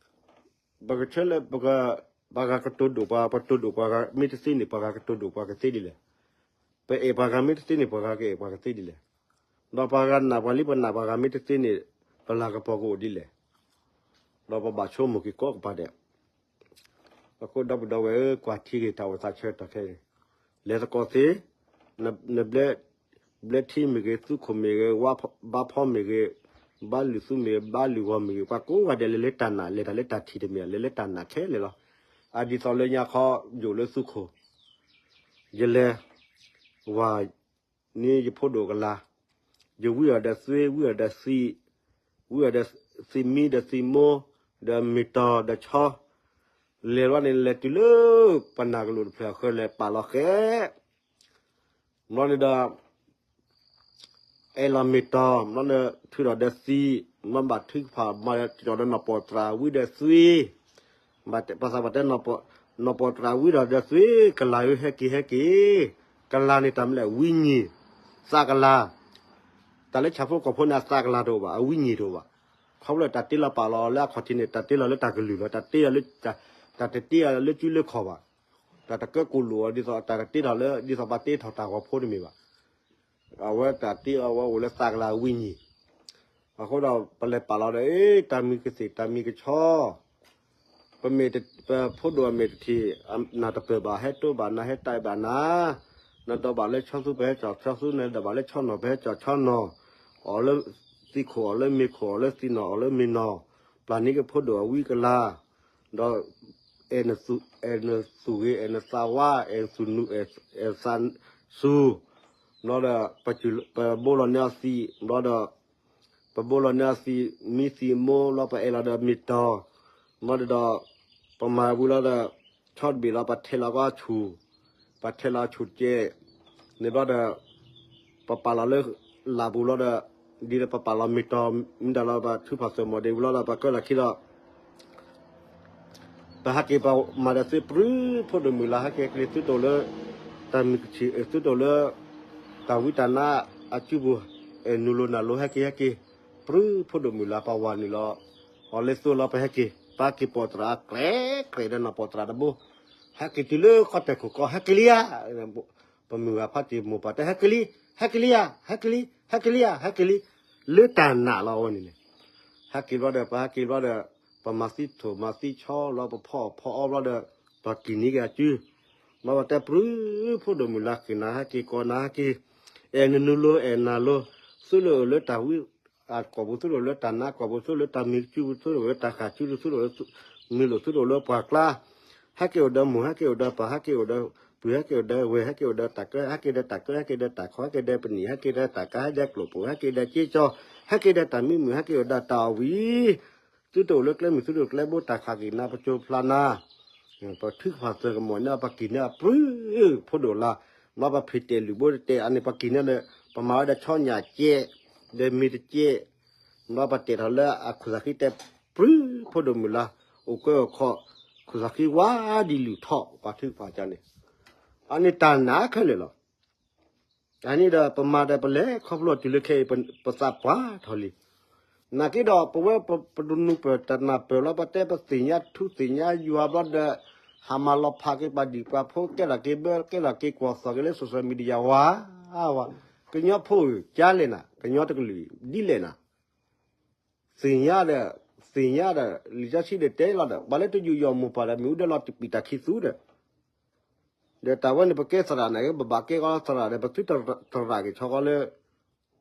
ပကဆၢလၢ ပှၤဂၤကတိၤဒိၣ်ပှၤ ပတိၤဒိၣ်ပှၤဂၤမ့ၢ်တသ့န့ၣ် ပှၤဂၤကတိၤဒိၣ်ပှၤကသ့ဒ်လဲၣ်. ပအဲၣ်ပှၤဂၤမ့ၢ်တသ့န့ၣ် ပှၤဂၤကအဲၣ်ပှၤကသ့ဒ်လဲၣ်. ဒီးပှၤဂၤနာ်ပှၤလံ ပနာ်ပှၤဂၤမ့ၢ်တသ့န့ၣ် ပလၤကပီၤကအိၣ်ဒ်လဲၣ်. ဒီးပဘၣ်ဆိကမိၣ်က့ၤကိးကပၤဒဲး အဃိဒီပုၢ်ဒီဝဲၢ်ဧၢ ကွၢ်ထံဂ့ၤတၢ်အိၣ်သးဆၢကတီၢ်ခဲအံၤ လဲၤသကိးသ့ နဘျဲ ဘျဲထံမ့ၢ်ဂ့ၤ သုးခိၣ်မ့ၢ်ဂ့ၤ ဘါဖီမ့ၢ်ဂ့ၤ ဘါလုၢ်သုမ့ၢ်ဂ့ၤ ဘါလုၢ်ဂီၤမ့ၢ်ဂ့ၤ ပှၤကိးဂၤဒဲးလဲၤလၢတၢ်နာ် လဲၤတၢ်လၢတၢ်ထံၣ်တမ့ၢ် လဲၤလၢတၢ်နာ်ခဲလၢာ်လီၤ. အဒ်သိးလၢညါခီ ယအိၣ်လၢသုးခိၣ် ယလဲၤ ဝၤ န့ၣ်ယဖိဒိၣ်ကလၤ ယဝံအီၤဒီးသွံ ဝံအီၤဒီးသံ ဝံအီၤဒီးသံမံဒီးသံမိၢ် ဒီးမ့ၢ်တီၤဒီးဆီ လဲၤဘျီန့ၣ် လဲၤတုၤလၢ ပနၢ်ကလိာ်တဖျၢၣ်အဃၢၤ လဲၤပာ်လီၤဃဲ ဘျီန့ၣ်ဒီး အဲၣ်လီၤမ့ၢ်တီၤ ဘျီန့ၣ် ထုးထီၣ်ဒီးသံ ဘျီဘၣ်ထုကဖၣ် ဘၣ်ကၠီၣ်ဒီးနီၢ်ပီၣ်တြၢ်ဝံဒီးသွံ ပှၤသးပှၢ်တဲ နီၢ်ပီၣ်တြၢ်ဝံဒီးသွံ ကလၤဧၢ ဟဲက့ၤ ဟဲက့ၤ ကလၤန့ၣ်တၢ်မနုၤလဲၣ် ဝံညံၣ် သးကလၤ တၢ်လၢဆၣ်ဖိကီၢ်ဖိန့ၣ် အသးကလၤတအိၣ်ဘၣ် အဝံညံၣ်တအိၣ်ဘၣ်. ခီဖျိတၢ်တ့လီၤပာ်လီၤလၢအခီၣ်ထံးန့ၣ် တၢ်တ့လီၤလၢတၢ်ကလုၢ်လီၤ တၢ်တ့လီၤလၢ တၢ်တတ့လီၤလၢကုလၢခီၣ်ဘၣ်. တၢ်တကၢကိၣ်လိာ်အီၤဒ်သိး တၢ်တတ့ထီၣ်လၢ ဒ်သိးပှၤတ့ထီၣ်တၢ်ဂီၤဖိတမ့ၢ်ဘၣ်. အဝဲတၢ်တ့အီၤဝဲအိၣ်လၢသးကလၤဝံၤညံၤ, အဃိဒီးပလဲၤပာ်လီၤဒီး အ့ တၢ်မံကသ့ၣ်တၢ်မံကဆီ ပမ့ၢ်တ ပဖိဒိၣ်အမ့ၢ်တထံၣ် နၢ်တပၢၢ်ဘၣ် ဟဲတိဘၣ်နၤ ဟဲတၢ်ဘၣ်နၤ, နဒိးဘၣ်လၢဆီသူ ပဟဲကၠီၣ်ဆီသူ, နဒိးဘၣ်လၢဆီနီၢ် ပဟဲကၠီၣ်ဆီနီၢ်, အီၣ်လၢသံခိၣ် အီၣ်လၢမ့ၤခိၣ် အီၣ်လၢသံနီၢ် အီၣ်လၢမ့ၤနီၢ်, ပျၢ်န့ၢ်က့ၤဖိဒိၣ်အဝံကလၤ, ဒီး အဲၣ်နသူၣ်ဂ့ၤ အဲၣ်နသးဝါ အဲၣ်နသူၣ်နူ အဲၣ်နသးစူၤ, ဘျီဒီး ပဘိလီၤန့ၢ်အီၤသံး ဘျီဒီး ပဘိလီၤန့ၢ်အီၤသံး မံသံးမိၢ် ဘျီပအဲၣ်လီၤဒီးမ့ၢ်တီၤ, ဘျီဒီး ပမၤဝံၤလီၤဒီး ဆီတဘ့ၣ်လီၤ ပထဲလီၤကီဆူၣ်, ပထဲလီၤဆူၣ်ကဲး, န့ၣ်ဘျီဒီး ပပာ်လီၤလၢ လၢ်ပူၤလီၤဒီး ဒ်ဒီးပပာ်လီၤမ့ၢ်တီၤ မ့ၢ်ဒၣ်လီၤ ပထုးဖးသၢမီၤဒ့ဝံၤလီၤဒီး ပကၢလီၤခံဒီး ပဟဲက့ၤပမၤဒီးသုပြူဖိဒိၣ်မုၢ်လၢ် ဟဲက့ၤက့ၤသုတအိၣ်လၢ တၢ်မုၢ်ကဆံး သုတအိၣ်လၢ တၢ်ဝံတၢ်နါအစုပူၤ, အဲၣ်နုာ်လိၤနၢ်လိၤ ဟဲက့ၤဟဲက့ၤ ပြူဖိဒိၣ်မုၢ်လၢ် ပှၤဝၤနုာ်လီၤ အီၤလၢသိလီၤ ပဟဲက့ၤ ပဟဲက့ၤပိာ်သရၣ် အကြဲးကြဲးဒီးနီၢ်ပိာ်သရၣ်တဘိ, ဟဲက့ၤတုၤလၢကီၢ်တဲာ်ခိၣ်ကီၢ် ဟဲက့ၤလံဧါ, ပမုၢ်ဂၤဖးတံၢ်မိၢ်ပၢ်တဲ ဟဲက့ၤလံ ဟဲက့ၤလံဧါ ဟဲက့ၤလံ ဟဲက့ၤလံ ဟဲက့ၤလံဧါ ဟဲက့ၤလံ, လၢတၢ်နာ်လီၤအဝဲန့ၣ်န့ၣ်, ဟဲက့ၤဘျီဒီး ပမၤသံထိၣ်မၤသံဆီလီၤ ပဖီအီၣ်ဖီအီဘျီဒီး ပှၤကံၢ်န့ၢ်က့ၤအစု, ဘျီပတဲပြူဖိဒိၣ်မုၢ်လၢ် က့ၤနၤဟဲက့ၤကီးနၤဟဲက့ၤ, အဲၣ်နနုာ်လိၤ အဲၣ်နၤလိၤ, သုတအိၣ်လၢတၢ်ဝံအကိာ်ပူၤ သုတအိၣ်လၢတၢ်နါကိာ်ပူၤ သုတအိၣ်လၢတၢ်မံစုပူၤ သုတအိၣ်လၢတၢ်ဃၣ်စုပူၤ သုတအိၣ်လၢမံလိာ် သုတအိၣ်လၢပှၢ်ကျါ, ဟဲက့ၤအိၣ်ဒီးမိၢ် ဟဲက့ၤအိၣ်ဒီးပၢ် ဟဲက့ၤအိၣ်ဒီးပုၢ် ဟဲက့ၤအိၣ်ဒီးဝဲၢ် ဟဲက့ၤအိၣ်ဒီးတၢ်ကၢ ဟဲက့ၤဒီးတၢ်ကၢ ဟဲက့ၤဒီးတၢ်ခီ ဟဲက့ၤဒီးပနံာ် ဟဲက့ၤဒီးတၢ်ကါ ဟဲက့ၤဒီးကျိာ်ပိာ် ဟဲက့ၤဒီးက့စီ ဟဲက့ၤဒီးတၢ်မံမုာ် ဟဲက့ၤအိၣ်ဒီးတၢ်အီၣ်ဝံၤ သုတအိၣ်လၢကျဲမုၢ် သုတအိၣ်ကျဲဘိ တၢ်ဃၣ်က့ၤနၤ ပကၠိဖျါနၤ, ပထုကဖၣ်သၢကမီၤန့ၣ် ပှၤကံၢ်န့ၢ်အပြူဖိဒိၣ်လၢ်, ဘျီပဖံးတဲာ်လုၢ်ဘိတဲာ်အန့ၣ် ပှၤကံၢ်န့ၢ်ဒီး ပမၤဝဲဒီးဆီညၣ်ကဲး ဒီးမ့ၢ်တကဲး, ဘျီပတဲာ်ထီၣ်လၢအခိၣ်သးဃံတဲ ပြူဖိဒိၣ်မုၢ်လၢ် အိၣ်ကၢအိၣ်ခီၣ် ခိၣ်သးဃံဝါဒံးလုၢ်ထီၣ် ပှၤထုကဖၣ်ကန့ၣ်, အန့ၣ်တၢ်နာ်ခဲလၢာ်လီၤ. အန့ၣ်ဒီးပမၤဒီးပလဲၤခီဖျိတုၤလၢခဲအံၤ ပသးပှၢ်ထီၣ်လံ. နာ်က့ဒီးပဝဲပတနူပၢၢ်တၢ်နၢ်ပၢၢ်လီၤ ပတဲပသ့ၣ်ညါထူသ့ၣ်ညါယွၤဘျီဒီး ဟးမၤလီၤဖးက့ၤပှၤဒံၣ်ပှၤဖိ ကဲထီၣ်က့ၤဘၢ ကဲထီၣ်က့ၤကွီၢ်သီၣ်က့ၤလၢ social media ဝါဝါ, ကညီဖိဧၢ ကါလဲၣ်နၤ ကညီတကလုာ်ဒ်လဲၣ်နၤ သ့ၣ်ညါဒီး သ့ၣ်ညါဒီး လံာ်စီဆှံဒီးတဲလီၤဒီး ပှၤလၢတယူးယီၣ်မိၢ်ပၢ်ဒီး မ့ၢ်အူဒၢလီၤတပံာ်တၢ်ခံသူဒီး ဒီးတၢ်ဝဲန့ၣ် ပကဲသရၣ်န့ၣ် ပဘၣ်ကဲကီးသရၣ်ဒီး ပသုတရၣ်က့ၤဆီကီးလၢ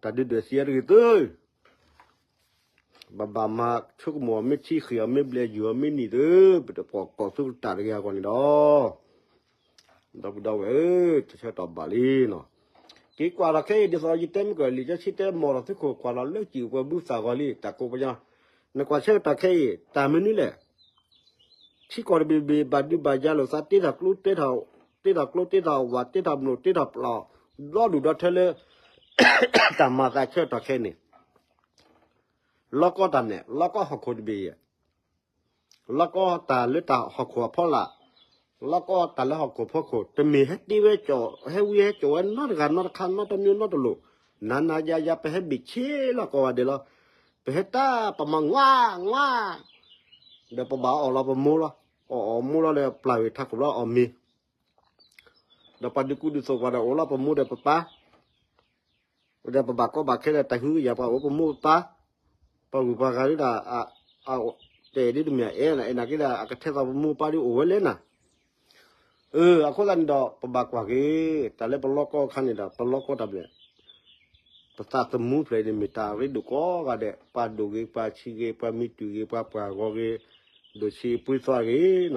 တၢ်ဒုးဒွဲၣ်စံးအတဂ့ၤသု, ပဘၣ်မၤဆိကမိၣ်အီၤမ့ၢ်ထံ ဃ့ၢ်အီၤမ့ၢ်ဘျဲး ယူၢ်အီၤမ့ၢ်နံၣ်သု, ပတပိာ်ကိးသုကတၢၢ်တဂ့ၤအဂီၢ်န့ၣ်ဒီး ဒီပုၢ်ဒီဝဲၢ်ဧၢ, တၢ်ဆၢကတီၢ်ဘၣ်လံနီၤ, က့ၤကွၢ်ထီၣ်ခဲအံၤ ဒ်သိးယတဲမ့ၢ်ကီး လံာ်စီဆှံတဲမီၢ်ထီၣ်သုခိၣ် ကွၢ်လီၤလၢကံၣ်ပှဲၤဘုသၣ်ဂီၤလံ တၢ်ကိးပညီ, နကွၢ်ဆၢကတီၢ်ခဲအံၤ တၢ်မနုၤလဲၣ်, ထံကီၢ်တဘ့ၣ်ဘ့ၣ် ဘၣ်ဒုးဘၣ်ယၤလိာ်သး တ့ထီၣ်ကျိ တ့ထီၣ်ကျိ တ့ထီၣ်ဝၣ် တ့ထီၣ်မျိာ် တ့ထီၣ်ပျီၢ် ဒီဒူၣ်ဒီထၢလၢ တၢ်မၤသးဆၢကတီၢ်ခဲအံၤန့ၣ် လီၢ်ကီတၢ်နဲၣ် လီၢ်ကီဟီၣ်ခိၣ်တဘ့ၣ်ယဲၢ်, လီၢ်ကီတၢ်လၢတၢ်ဟီၣ်ခိၣ်အဖီလာ်, လီၢ်ကီတၢ်လၢဟီၣ်ခိၣ်ဖီခိၣ် တမ့ၢ်ဟဲတ့ဝဲကၠီၣ် ဟဲဝံဟဲကၠီၣ်ဝဲနီတဂၤနီတခါ နီတမံၤနီတလိၣ်, နၤနၤယၤယၤ ပဟဲဘ့ၣ်ဆ့လီၢ်ကီဝဲဒဲးလီၤ, ပဟဲတၢ်ပမၤငါငါ ဒီးပဘၣ်အီၣ်လီၤပမိၢ်လီၤ, အီၣ်အီၣ်မိၢ်လီၤဒီး ပျၢ်ဝဲထးခိၣ်လီၤအီၣ်မ့ၤ ဒီးပှၤဒုးကူဒုးသိးပှၤဒီးအိၣ်လီၤပမိၢ်ဒီးပပၢ်, ဒီးပဘၣ်ကီဘၣ်ခဲဒီးတၢ်ဟုကယာ်ပှၤအိၣ်ပမိၢ်ပပၢ်, ပှၤဂုၤပှၤဂၤဒၣ် တဲဒ်တမ့ၢ်အဲၣ်နၤ အဲၣ်နၤက့ဒီး အကထဲသိးပမိၢ်ပပၢ်ဒ်အိၣ်ဝဲလဲၣ်နၤ, အဃိသတးန့ၣ်ဒီး ပဘၣ်ကွၢ်က့ၤ တၢ်လၢပလီၢ်ကီအခါန့ၣ်ဒီး ပလီၢ်ကီတၢ်ဘျဲၣ် ပသးသမူဖျၢၣ်န့ၣ် မ့ၢ်တၢ်အရ့ဒိၣ်ကိးဂၤဒဲး, ပှၤဒိၣ်ဂ့ၤ ပှၤဆံးဂ့ၤ ပှၤမံတူၢ်ဂ့ၤ ပှၤပှၢ်ဂီၤဂ့ၤ, ဒိၣ်ဆံးပှ့ၤသွါဂ့ၤနီၤ,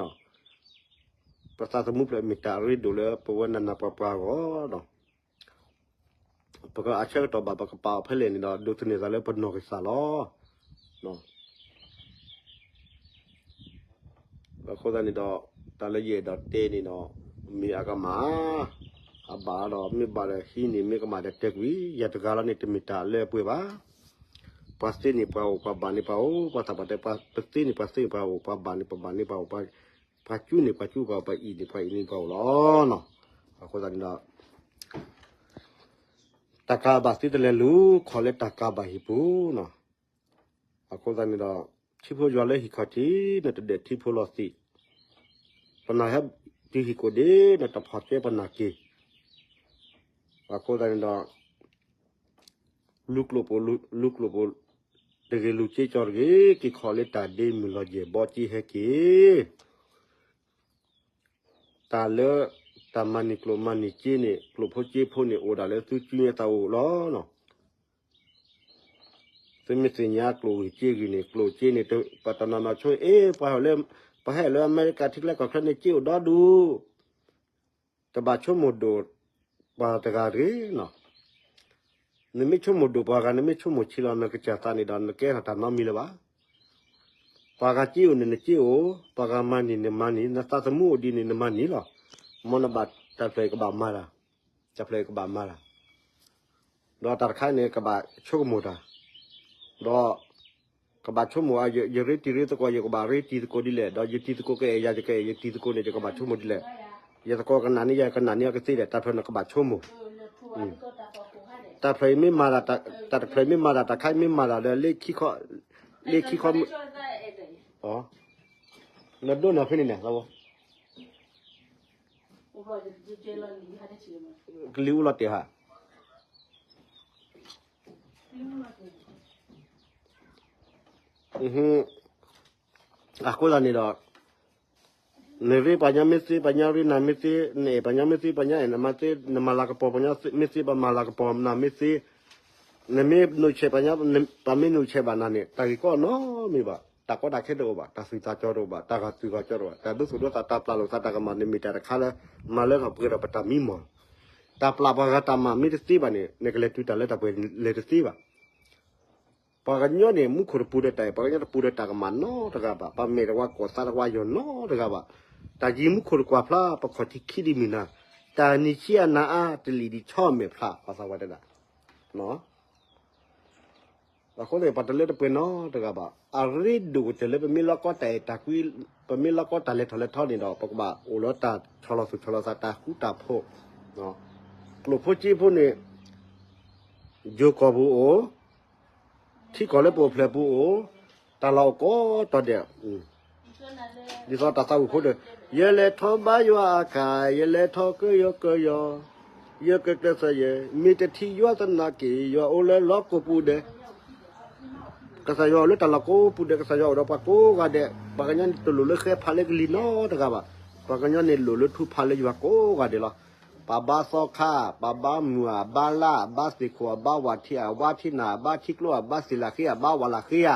ပသးသမူဖျၢၣ်မ့ၢ်တၢ်အရ့ဒိၣ်လၢပဝဲနးနးပှၤပှၢ်အဂီၢ်ဒီး ပကအဆၢကတီၢ်ဘၣ် ပကပာ်အီၤဖဲလဲၣ်န့ၣ်ဒီး ဒိးသန့ၤသးလၢပနီၢ်ကစၢ်လီၤ. အဃိသတးန့ၣ်ဒီး တၢ်လၢယအဲၣ်ဒိးတဲန့ၣ်ဒီး မ့ၢ်အကမၣ် အဘၣ်ဒီး မ့ၢ်ဘၣ်ဒီးဟံးန့ၢ် မ့ၢ်ကမၣ်ဒီးတဲကွံာ် ယၤတဂၤလီၤန့ၣ် တမ့ၢ်တၢ်လၢအပှဲၤဘၣ်. ပှၤသ့န့ၣ်ပှၤအိၣ် ပှၤဘၣ်န့ၣ်ပှၤအိၣ်, ပှၤသးပှၢ်တဲ ပှၤပသ့န့ၣ်ပှၤသ့န့ၣ်ပှၤအိၣ်, ပှၤဘၣ်န့ၣ်ပဘၣ်န့ၣ်ပှၤအိၣ်, ပှၤ ပှၤကူန့ၣ်ပှၤကူပှၤအိၣ်, ပှၤအံၣ်န့ၣ်ပှၤအံၣ်န့ၣ်ပှၤအိၣ်လီၤ. အဃိသတးန့ၣ်ဒီး တၢ်ကၤဘၣ်သ့တလဲၤလူၤခီၣ်လၢတၢ်ကၤဘၣ်ဟံၣ်ပူၤနီၤ. အဃိသတးန့ၣ်ဒီး ထံဖိယွၤလၢဟံၣ်ခီၣ်ထံး နတဒၢးထံဖိလီၤသံး, ပနၢ်ဟဲတုၤဟံၣ်ကိၣ်ဒ့ နတဖီၣ်ကဲပနၢ်က့ၤ. အဃိသတးန့ၣ်ဒီး လူၤကျိာ်ပိာ်, လူၤကျိာ်ပိာ်တဂ့ၤ, လူၤစ့ကၠီတဂ့ၤ, က့ၤခီလၢတၢ်ဒ့မုၢ်လီၤယဲၢ်ဘီက့ၤဟဲက့ၤ တၢ်လၢ တၢ်မၤန့ၢ်ကျိာ်မၤန့ၢ်စ့န့ၣ် ကျိာ်ဖိစ့ဖိန့ၣ် အိၣ်ဒၣ်လၢသုစုညါသးအိၣ်လီၤ. သုမ့ၢ်သ့ၣ်ညါကျိာ်ဂ့ၤစ့ဂ့ၤန့ၣ် ကျိာ်စ့န့ၣ် ပတနီၤနီၤဆိ အ့ ပှၤဟဲလၢအမဲရကၤထံကျဲကီၢ်ချၢန့ၣ် စ့အိၣ်ဒီဒူၣ် တဘၣ်ဆိကမိၣ်ဒိၣ် ပှၤတဂၤတဂ့ၤနီၤ. နမ့ၢ်ဆိကမိၣ်ဒိၣ်ပှၤဂၤ နမ့ၢ်ဆိကမိၣ်ဆံးလီၤ နကစၢ်သးန့ၣ်ဒီး နကဲထီၣ်တၢ်နီတမံၤလၢၤဘၣ်. ပှၤဂၤစ့အိၣ်န့ၣ် နစ့အိၣ်, ပှၤဂၤမၤန့ၢ် နမၤန့ၢ်, နသးသမူအိၣ်ဒ်န့ၣ် နမၤန့ၢ်လီၤ. မ်နဘၣ်တၢ်ဖျၢၣ်အံၤကဘၣ်မၤတၢ်, တၢ်ဖျၢၣ်အံၤကဘၣ်မၤတၢ် ဒီးတၢ်တခါန့ၣ် ကဘၣ်ဆိကမိၣ်တၢ်, ဒီး ကဘၣ်ဆိကမိၣ် ယရ့တံၤရ့သကိး ယကဘၣ်ရ့တံၤသကိးဒ်လဲၣ်, ဒီးယတံၤသကိးကအဲၣ်ယၤ ယကအဲၣ်ယတံၤသကိးန့ၣ် ယကဘၣ်ဆိကမိၣ်ဒ်လဲၣ်, ယသကိးကနၣ်န့ၢ်ယၤ ယကနၣ်န့ၢ်အီၤကသ့ဒဲး တၢ်ဖျၢၣ်န့ၣ်ကဘၣ်ဆိကမိၣ်, တၢ်ဖျၢၣ်အံၤမ့ၢ်မၤတၢ်, တၢ်တဖျၢၣ်အံၤမ့ၢ်မၤတၢ် တၢ်ခါအံၤမ့ၢ်မၤတၢ်ဒီး လၢခံခီ, လၢခံခီ, နဒိၣ်နီၢ်ဖဲန့ၣ်န့ၣ် ကလံၤအူလီၤတဲာ်ဟါ, အဃိသတးန့ၣ်ဒီး နရ့ပှၤညီမ့ၢ်သ့ ပှၤညီရ့နၤမ့ၢ်သ့, နအဲၣ်ပှၤညီမ့ၢ်သ့ ပှၤညီအဲၣ်နၤမ့ၢ်သ့, နမၤလၤကပီၤပှၤညီမ့ၢ်သ့ ပှၤမၤလၤကပီၤနၤမ့ၢ်သ့, နမ့ၢ်နုၢ်ဆဲးပှၤညီ ပှၤမ့ၢ်နုၢ်ဆဲးဘၣ်နၤန့ၣ် တၢ်ဂ့ၢ်ကီနီတမံၤဘၣ်, တၢ်ကီတၢ်ခဲတအိၣ်ဘၣ်, တၢ်သူၣ်သးကီတအိၣ်ဘၣ်, တၢ်ဂာ်သူၣ်ဂာ်ကီတအိၣ်ဘၣ်, တၢ်ဒိသူၣ်ဒိသး တၢ်ပျၢ်လိာ်သးတၢ်ကမၣ်န့ၣ် မ့ၢ်တၢ်တခါလၢ မၤလၢထီၣ်ပှဲၤထီၣ်ပတၢ်မံမီၢ်လီၤ. တၢ်ပျၢ်ပှၤဂၤတၢ်မၤမ့ၢ်တသ့ဘၣ်န့ၣ် နကလဲၤတုၤတၢ်လၢတၢ်ပှဲၤလဲၤတသ့ဘၣ်. ပှၤကညီန့ၣ် မူခိၣ်တပူၤဒီးတၢ်အဲၣ်, ပှၤကညီတပူၤဒီးတၢ်ကမၣ်နီတဂၤဘၣ်, ပမဲာ်တဝါကိၢ်သးတဝါယီၤနီတဂၤဘၣ်. တၢ်ယံၤမူခိၣ်တကွၢ်ဖျါ ပခီၣ်ထံးခံဒံးမုၢ်နၤ, တၢ်နံၤဆံးအနၤအါ တလံာ်ဒံးဆီမဲာ်ဖျါ ပှၤသးဝဲတဲဒၣ်. အဃိန့ၣ် ပှၤတလၢတပှဲၤနီတဂၤဘၣ်. အရ့ဒိၣ်ကတၢၢ်လၢပမ့ၢ်လီၤကီတၢ်အဲၣ်တၢ်ကွံ, ပမ့ၢ်လီၤကီတၢ်လဲၤထီၣ်လဲၤထီန့ၣ်ဒီး ပကဘၣ်အိၣ်လၢတၢ်ဆီၣ်လီၤသူၣ်ဆီၣ်လီၤသး တၢ်ဃူတၢ်ဖိး, ကျိာ်ဖိစ့ဖိန့ၣ် ယိၤကီၢ်ပူၤအိၣ်, ထံကီၢ်လၢပအိၣ်ဖျဲၣ်ပူၤအိၣ်, တၢ်လီၢ်အိၣ်ကိးတီၤဒဲး, ဒ်သိးတၢ်သးဝံၣ်ဖိဒီး, ယလဲၤထီၣ်ဘါယွၤအခါ, ယလဲၤထီၣ်ကယီကယီ, ယကကျဲးစၢးယဲ, မ့ၢ်တထံၣ်ယွၤသနာ်က့, ယွၤအိၣ်လၢလီၢ်ကိးပူၤဒဲး ကစၢ်ယွၤအိၣ်လၢတၢ်လီၢ်ကိးပူၤဒဲး, ကစၢ်ယွၤအိၣ်ဒီးပှၤကိးဂၤဒဲး, ပှၤကညီန့ၣ်တလိၣ်လၢဃဲဖးလၢကလံၤနီတဂၤဘၣ်, ပှၤကညီန့ၣ်လိၣ်လၢထူဖးလၢယွၤကိးဂၤဒဲးလီၤ. ပဘါသီခါ, ပဘါမုၢ်ဧါ, ဘါလါ, ဘါသ့ၣ်ခိၣ်ဧါ, ဘါဝၣ်ထံဧါ, ဘါထံနၢ်, ဘါထံကျိဧါ, ဘါသ့ၣ်လၢဃ့ဧါ, ဘါဝၣ်လၢဃ့ဧါ,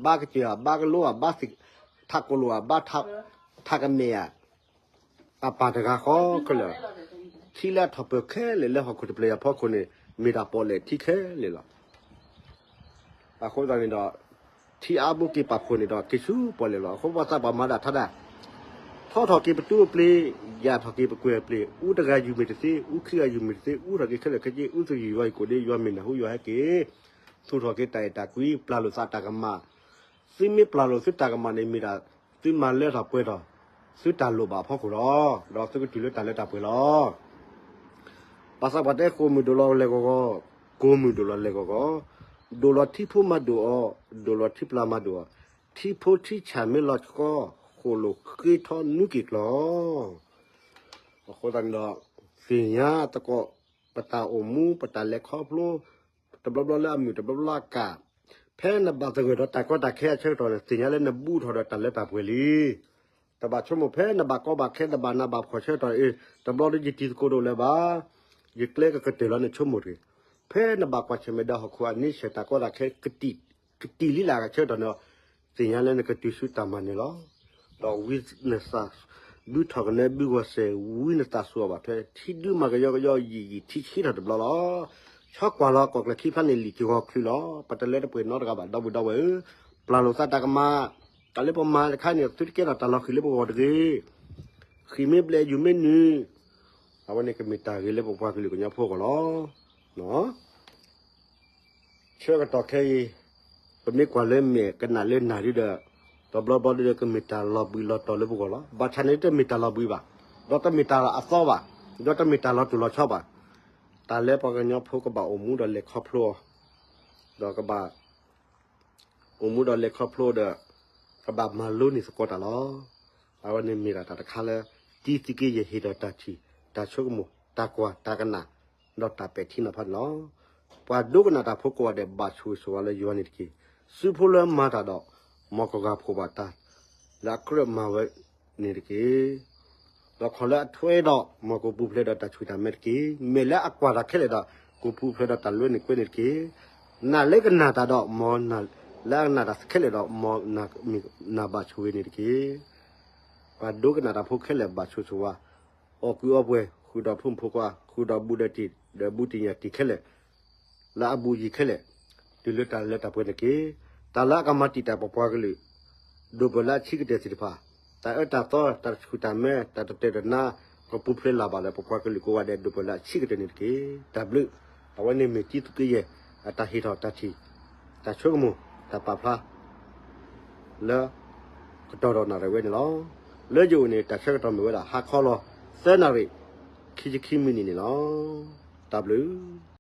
ဘါကစၢၢ်ဧါ, ဘါကလိဧါ, ဘါသ့ၣ်ထးကိၣ်လိဧါ, ဘါထးကမဲာ်ဧါ အပၢ်တဂၤဃီခဲလၢာ်, ထံလၢအထီၣ်ပၢၢ်ခဲလၢာ်လၢဟီၣ်ခိၣ်တဖျၢၣ်အံၤအဖီခိၣ်န့ၣ် မ့ၢ်ဒၣ်ပီၣ်လဲၣ်ထံခဲလၢာ်လီၤ. အဃိသတးန့ၣ်ဒီး ထံအါဘိက့ၤပာ်ဖှိၣ်န့ၣ်ဒီး က့ၤဆူပီၣ်လဲၣ်လီၤ. အဃိပှၤသးပှၢ်မၤဒၣ်ထါဒၣ်, ထီထီၣ်က့ၤပတူၢ်အပျ့ၤ, ယၢ်ထီၣ်က့ၤပကွဲၢ်အပျ့ၤ, အူတဂၤယုၢ်မ့ၢ်တသ့, အူခံဂၤယုၢ်မ့ၢ်တသ့, အူထီၣ်က့ၤခဲလၢာ်ခဲဆ့, အူသုယုၢ်ယွၤအံၤကိးဒ့ ယွၤမ့ၢ်နၢ်ဟူယွၤဟဲက့ၤ, သူၣ်ထီၣ်က့ၤတၢ်အဲၣ်တၢ်ကွံ, ပျၢ်လိာ်သးတၢ်ကမၣ် သုမ့ၢ်ပျၢ်လိာ်သုတၢ်ကမၣ်န့ၣ် မ့ၢ်ဒၣ်သုမၤလၢထီၣ်ပှဲၤထီၣ် သုတၢ်လိၣ်ဘၣ်အဖီခိၣ်လီၤ. ဒီးသုကတုၤလၢတၢ်လၢတၢ်ပှဲၤလီၤ. ပှၤသးပှၢ်တဲ ဃိာ်မုၢ်ဒိၣ်လီၤလဲၢ်ဂီၢ်ဂီၢ်, ကိာ်မုၢ်ဒိၣ်လီၤလဲၢ်ဂီၢ်ဂီၢ်, ဒိၣ်လီၤထံဖိမၤဒိၣ်အီၤ, ဒိၣ်လီၤထံပျၢ်မၤဒိၣ်အီၤ, ထံဖိထံဆၣ်မ့ၢ်လီၤဆှီ, ဃိာ်လိာ်ဃ့ထီနွံက့ၤကျီၤ အဃိသတးန့ၣ်ဒီး သ့ၣ်ညါသကိး ပတၢ်အိၣ်မူ ပတၢ်လဲၤခီဖျိ တဘျီဘျီလၢအမုာ် တဘျီဘျီလၢအကၣ်, ဖဲနဘၣ်သဂၢၢ်ဒီးတၢ်ကီတၢ်ခဲအဆၢကတီၢ်န့ၣ် သ့ၣ်ညါလၢနဘူးထီၣ်ဒီးတၢ်လၢတၢ်ပှဲၤလံ. တဘၣ်ဆိကမိၣ် ဖဲနဘၣ်ကီဘၣ်ခဲ နဘၣ်နးဘၣ်ဖှီၣ်ဆၢကတီၢ်န့ၣ် တဘျီဒီးယတံၤသကိးတအိၣ်လၢၤဘၣ်, ယကျဲကကတၢၢ်လီၤန့ၣ် ဆိကမိၣ်တဂ့ၤ. ဖဲနဘၣ်ကွၢ်ဆၢၣ်မဲာ်ဒီးဟီၣ်ခိၣ်အန့ဆၢၣ် တၢ်ကီတၢ်ခဲ ကတံၢ်လံလၢအဆၢကတီၢ်န့ၣ် သ့ၣ်ညါလၢနကတုၤဆူတၢ်မၤနၢၤလီၤ. ဒီးဝံနသး ဘုထီၣ်ကနဲဘုဂီၤစဲၤ ဝံနသးစူၤအီၤဘၣ်ထွဲ ထံဒုမၤကယီကယီယံာ်ယံာ် ထံဆံးထီၣ်တဘျီလီၤ. ဆီကွၢ်လီၤ ကီၢ်ကျၢၢ်ခံဖျါန့ၣ် လံာ်ကဂီၤချုးလီၤ. ပတလၢတပှဲၤနီတဂၤဘၣ် ဒီပုၢ်ဒီဝဲၢ်ဧၢ, ပျၢ်လိာ်သးတၢ်ကမၣ်, တၢ်လၢပမၤတခါန့ၣ် သုတကဲထီၣ်တၢ်လီၤဃံၤလၢပဂီၢ်တဂ့ၤ. ဃံၤမ့ၢ်ဘျဲး ယူၤမ့ၢ်နုာ်, အဝဲန့ၣ်ကမ့ၢ်တၢ်ဂ့ၤလၢပပှၤကလုာ်ကညီဖိအဂီၢ်လီၤ. ဆၢကတီၢ်ခဲအံၤ ပမ့ၢ်ကွၢ်လၢမဲာ် ကနၣ်လၢနၢ်ဒ်ဒီး တဘျီဘျီဒီး ကမ့ၢ်တၢ်လီၤဘှံးလီၤတီၤလၢပဂီၢ်လီၤ. ဘၣ်ဆၣ်န့ၣ် တမ့ၢ်တၢ်လီၤဘှံးဘၣ်, ဒီးတမ့ၢ်တၢ်လီၤအသီဘၣ်, ဒီးတမ့ၢ်တၢ်လီၤတိၢ်လီၤဆီဘၣ်. တၢ်လၢပှၤကညီဖိကဘၣ်အိၣ်မူဒီးလဲၤခီဖျိအီၤ, ဒီးကဘၣ် အိၣ်မူဒီးလဲၤခီဖျိဒီး ကဘၣ်မၤလိန့ၢ်သကိးတၢ်လီၤ. အဝဲန့ၣ်မ့ၢ်ဒၣ်တၢ်တခါလၢ တံသုးက့ယဟ့ၣ်ဒီးတၢ်ထံၣ်, တၢ်ဆိကမိၣ်, တၢ်ကွၢ်, တၢ်ကနၣ်, ဒီးတၢ်ပဲာ်ထံနီၤဖးန့ၣ်လီၤ. ပှၤဒိကနၣ်တၢ်ဖိကိးဂၤဒဲး ဘၣ်ဆိၣ်ဂ့ၤဆိၣ်ဝါလၢယွၤန့ၣ်တက့ၢ်. စုဖိလၢမၤတၢ်ဒီး မ်ကဂၤဖှိၣ်ဘၣ်တၢ်လၢအကြၢးမၤဝဲန့ၣ်တက့ၢ်. ဒီးခီၣ်လၢအထွဲဒီး မ်ကပူၤဖျဲးဒီးတၢ်ဆူၣ်တၢ်မဲတက့ၢ်. မဲာ်လၢအကွၢ်တၢ်ခဲလၢာ်ဒီး ကပူၤဖျဲးဒီးတၢ်လွဲန့ၣ်ကွဲန့ၣ်တက့ၢ်. နၢ်လၢကနၣ်တၢ်ဒီး မ်နၢ်လၢအကနၣ်တၢ်ခဲလၢာ်ဒီး မ်နၢ်ဘၣ်ဆိၣ်ဂ့ၤန့ၣ်တက့ၢ်. ပှၤဒိကနၣ်တၢ်ဖိခဲလၢာ်ဘၣ်ဆိၣ်ဂ့ၤဆိၣ်ဝါ, အီၣ်ကုၢ်အီပှဲၤ ဃုာ်ဒီးဖိမုၣ်ဖိခွါ ဃုာ်ဒီးဘူးဒီးတံၢ် ဒီးဘူးတံၢ်ညၣ်တံၢ်ခဲလၢာ်, လၢအဘူးယံၤခဲလၢာ်, တုၤလၢတၢ်လၢတၢ်ပှဲၤန့ၣ်တက့ၢ်. တၢ်လၢအကမၤတံာ်တာ်ပပှၤကလုာ် ဒိၣ်ပၢၢ်လၢအဆံးကတၢၢ်သ့ၣ်တဖၣ်, တၢ်အၢတၢ်သီ တၢ်ဆူၣ်တၢ်မဲ တၢ်တတၢၢ်တနါ ကပူၤဖျဲးလၢ်ဘၣ်လၢပပှၤကလုာ်ကိးဂၤဒဲး ဒိၣ်ပၢၢ်လၢအဆံးကတၢၢ်န့ၣ်တက့ၢ်. တၢ်ဘျုး, အဝဲန့ၣ်မ့ၢ်တံၤသူက့ယဲၢ် အတၢ်ဟ့ၣ်ထီၣ်တၢ်ထံၣ်, တၢ်ဆိကမိၣ် တၢ်ပာ်ဖျါ လၢ ကတီၢ်ဒီးနၣ်ရံၣ်ဝဲန့ၣ်လီၤ. လၢယအိၣ်န့ၣ် တၢ်ဆၢကတီၢ်မ့ၢ်ဝဲဒၣ် ဟါခီလီၤ သၢနၣ်ရံၣ် ခံဆံခံမံးနံးန့ၣ်လီၤ. တၢ်ဘျုး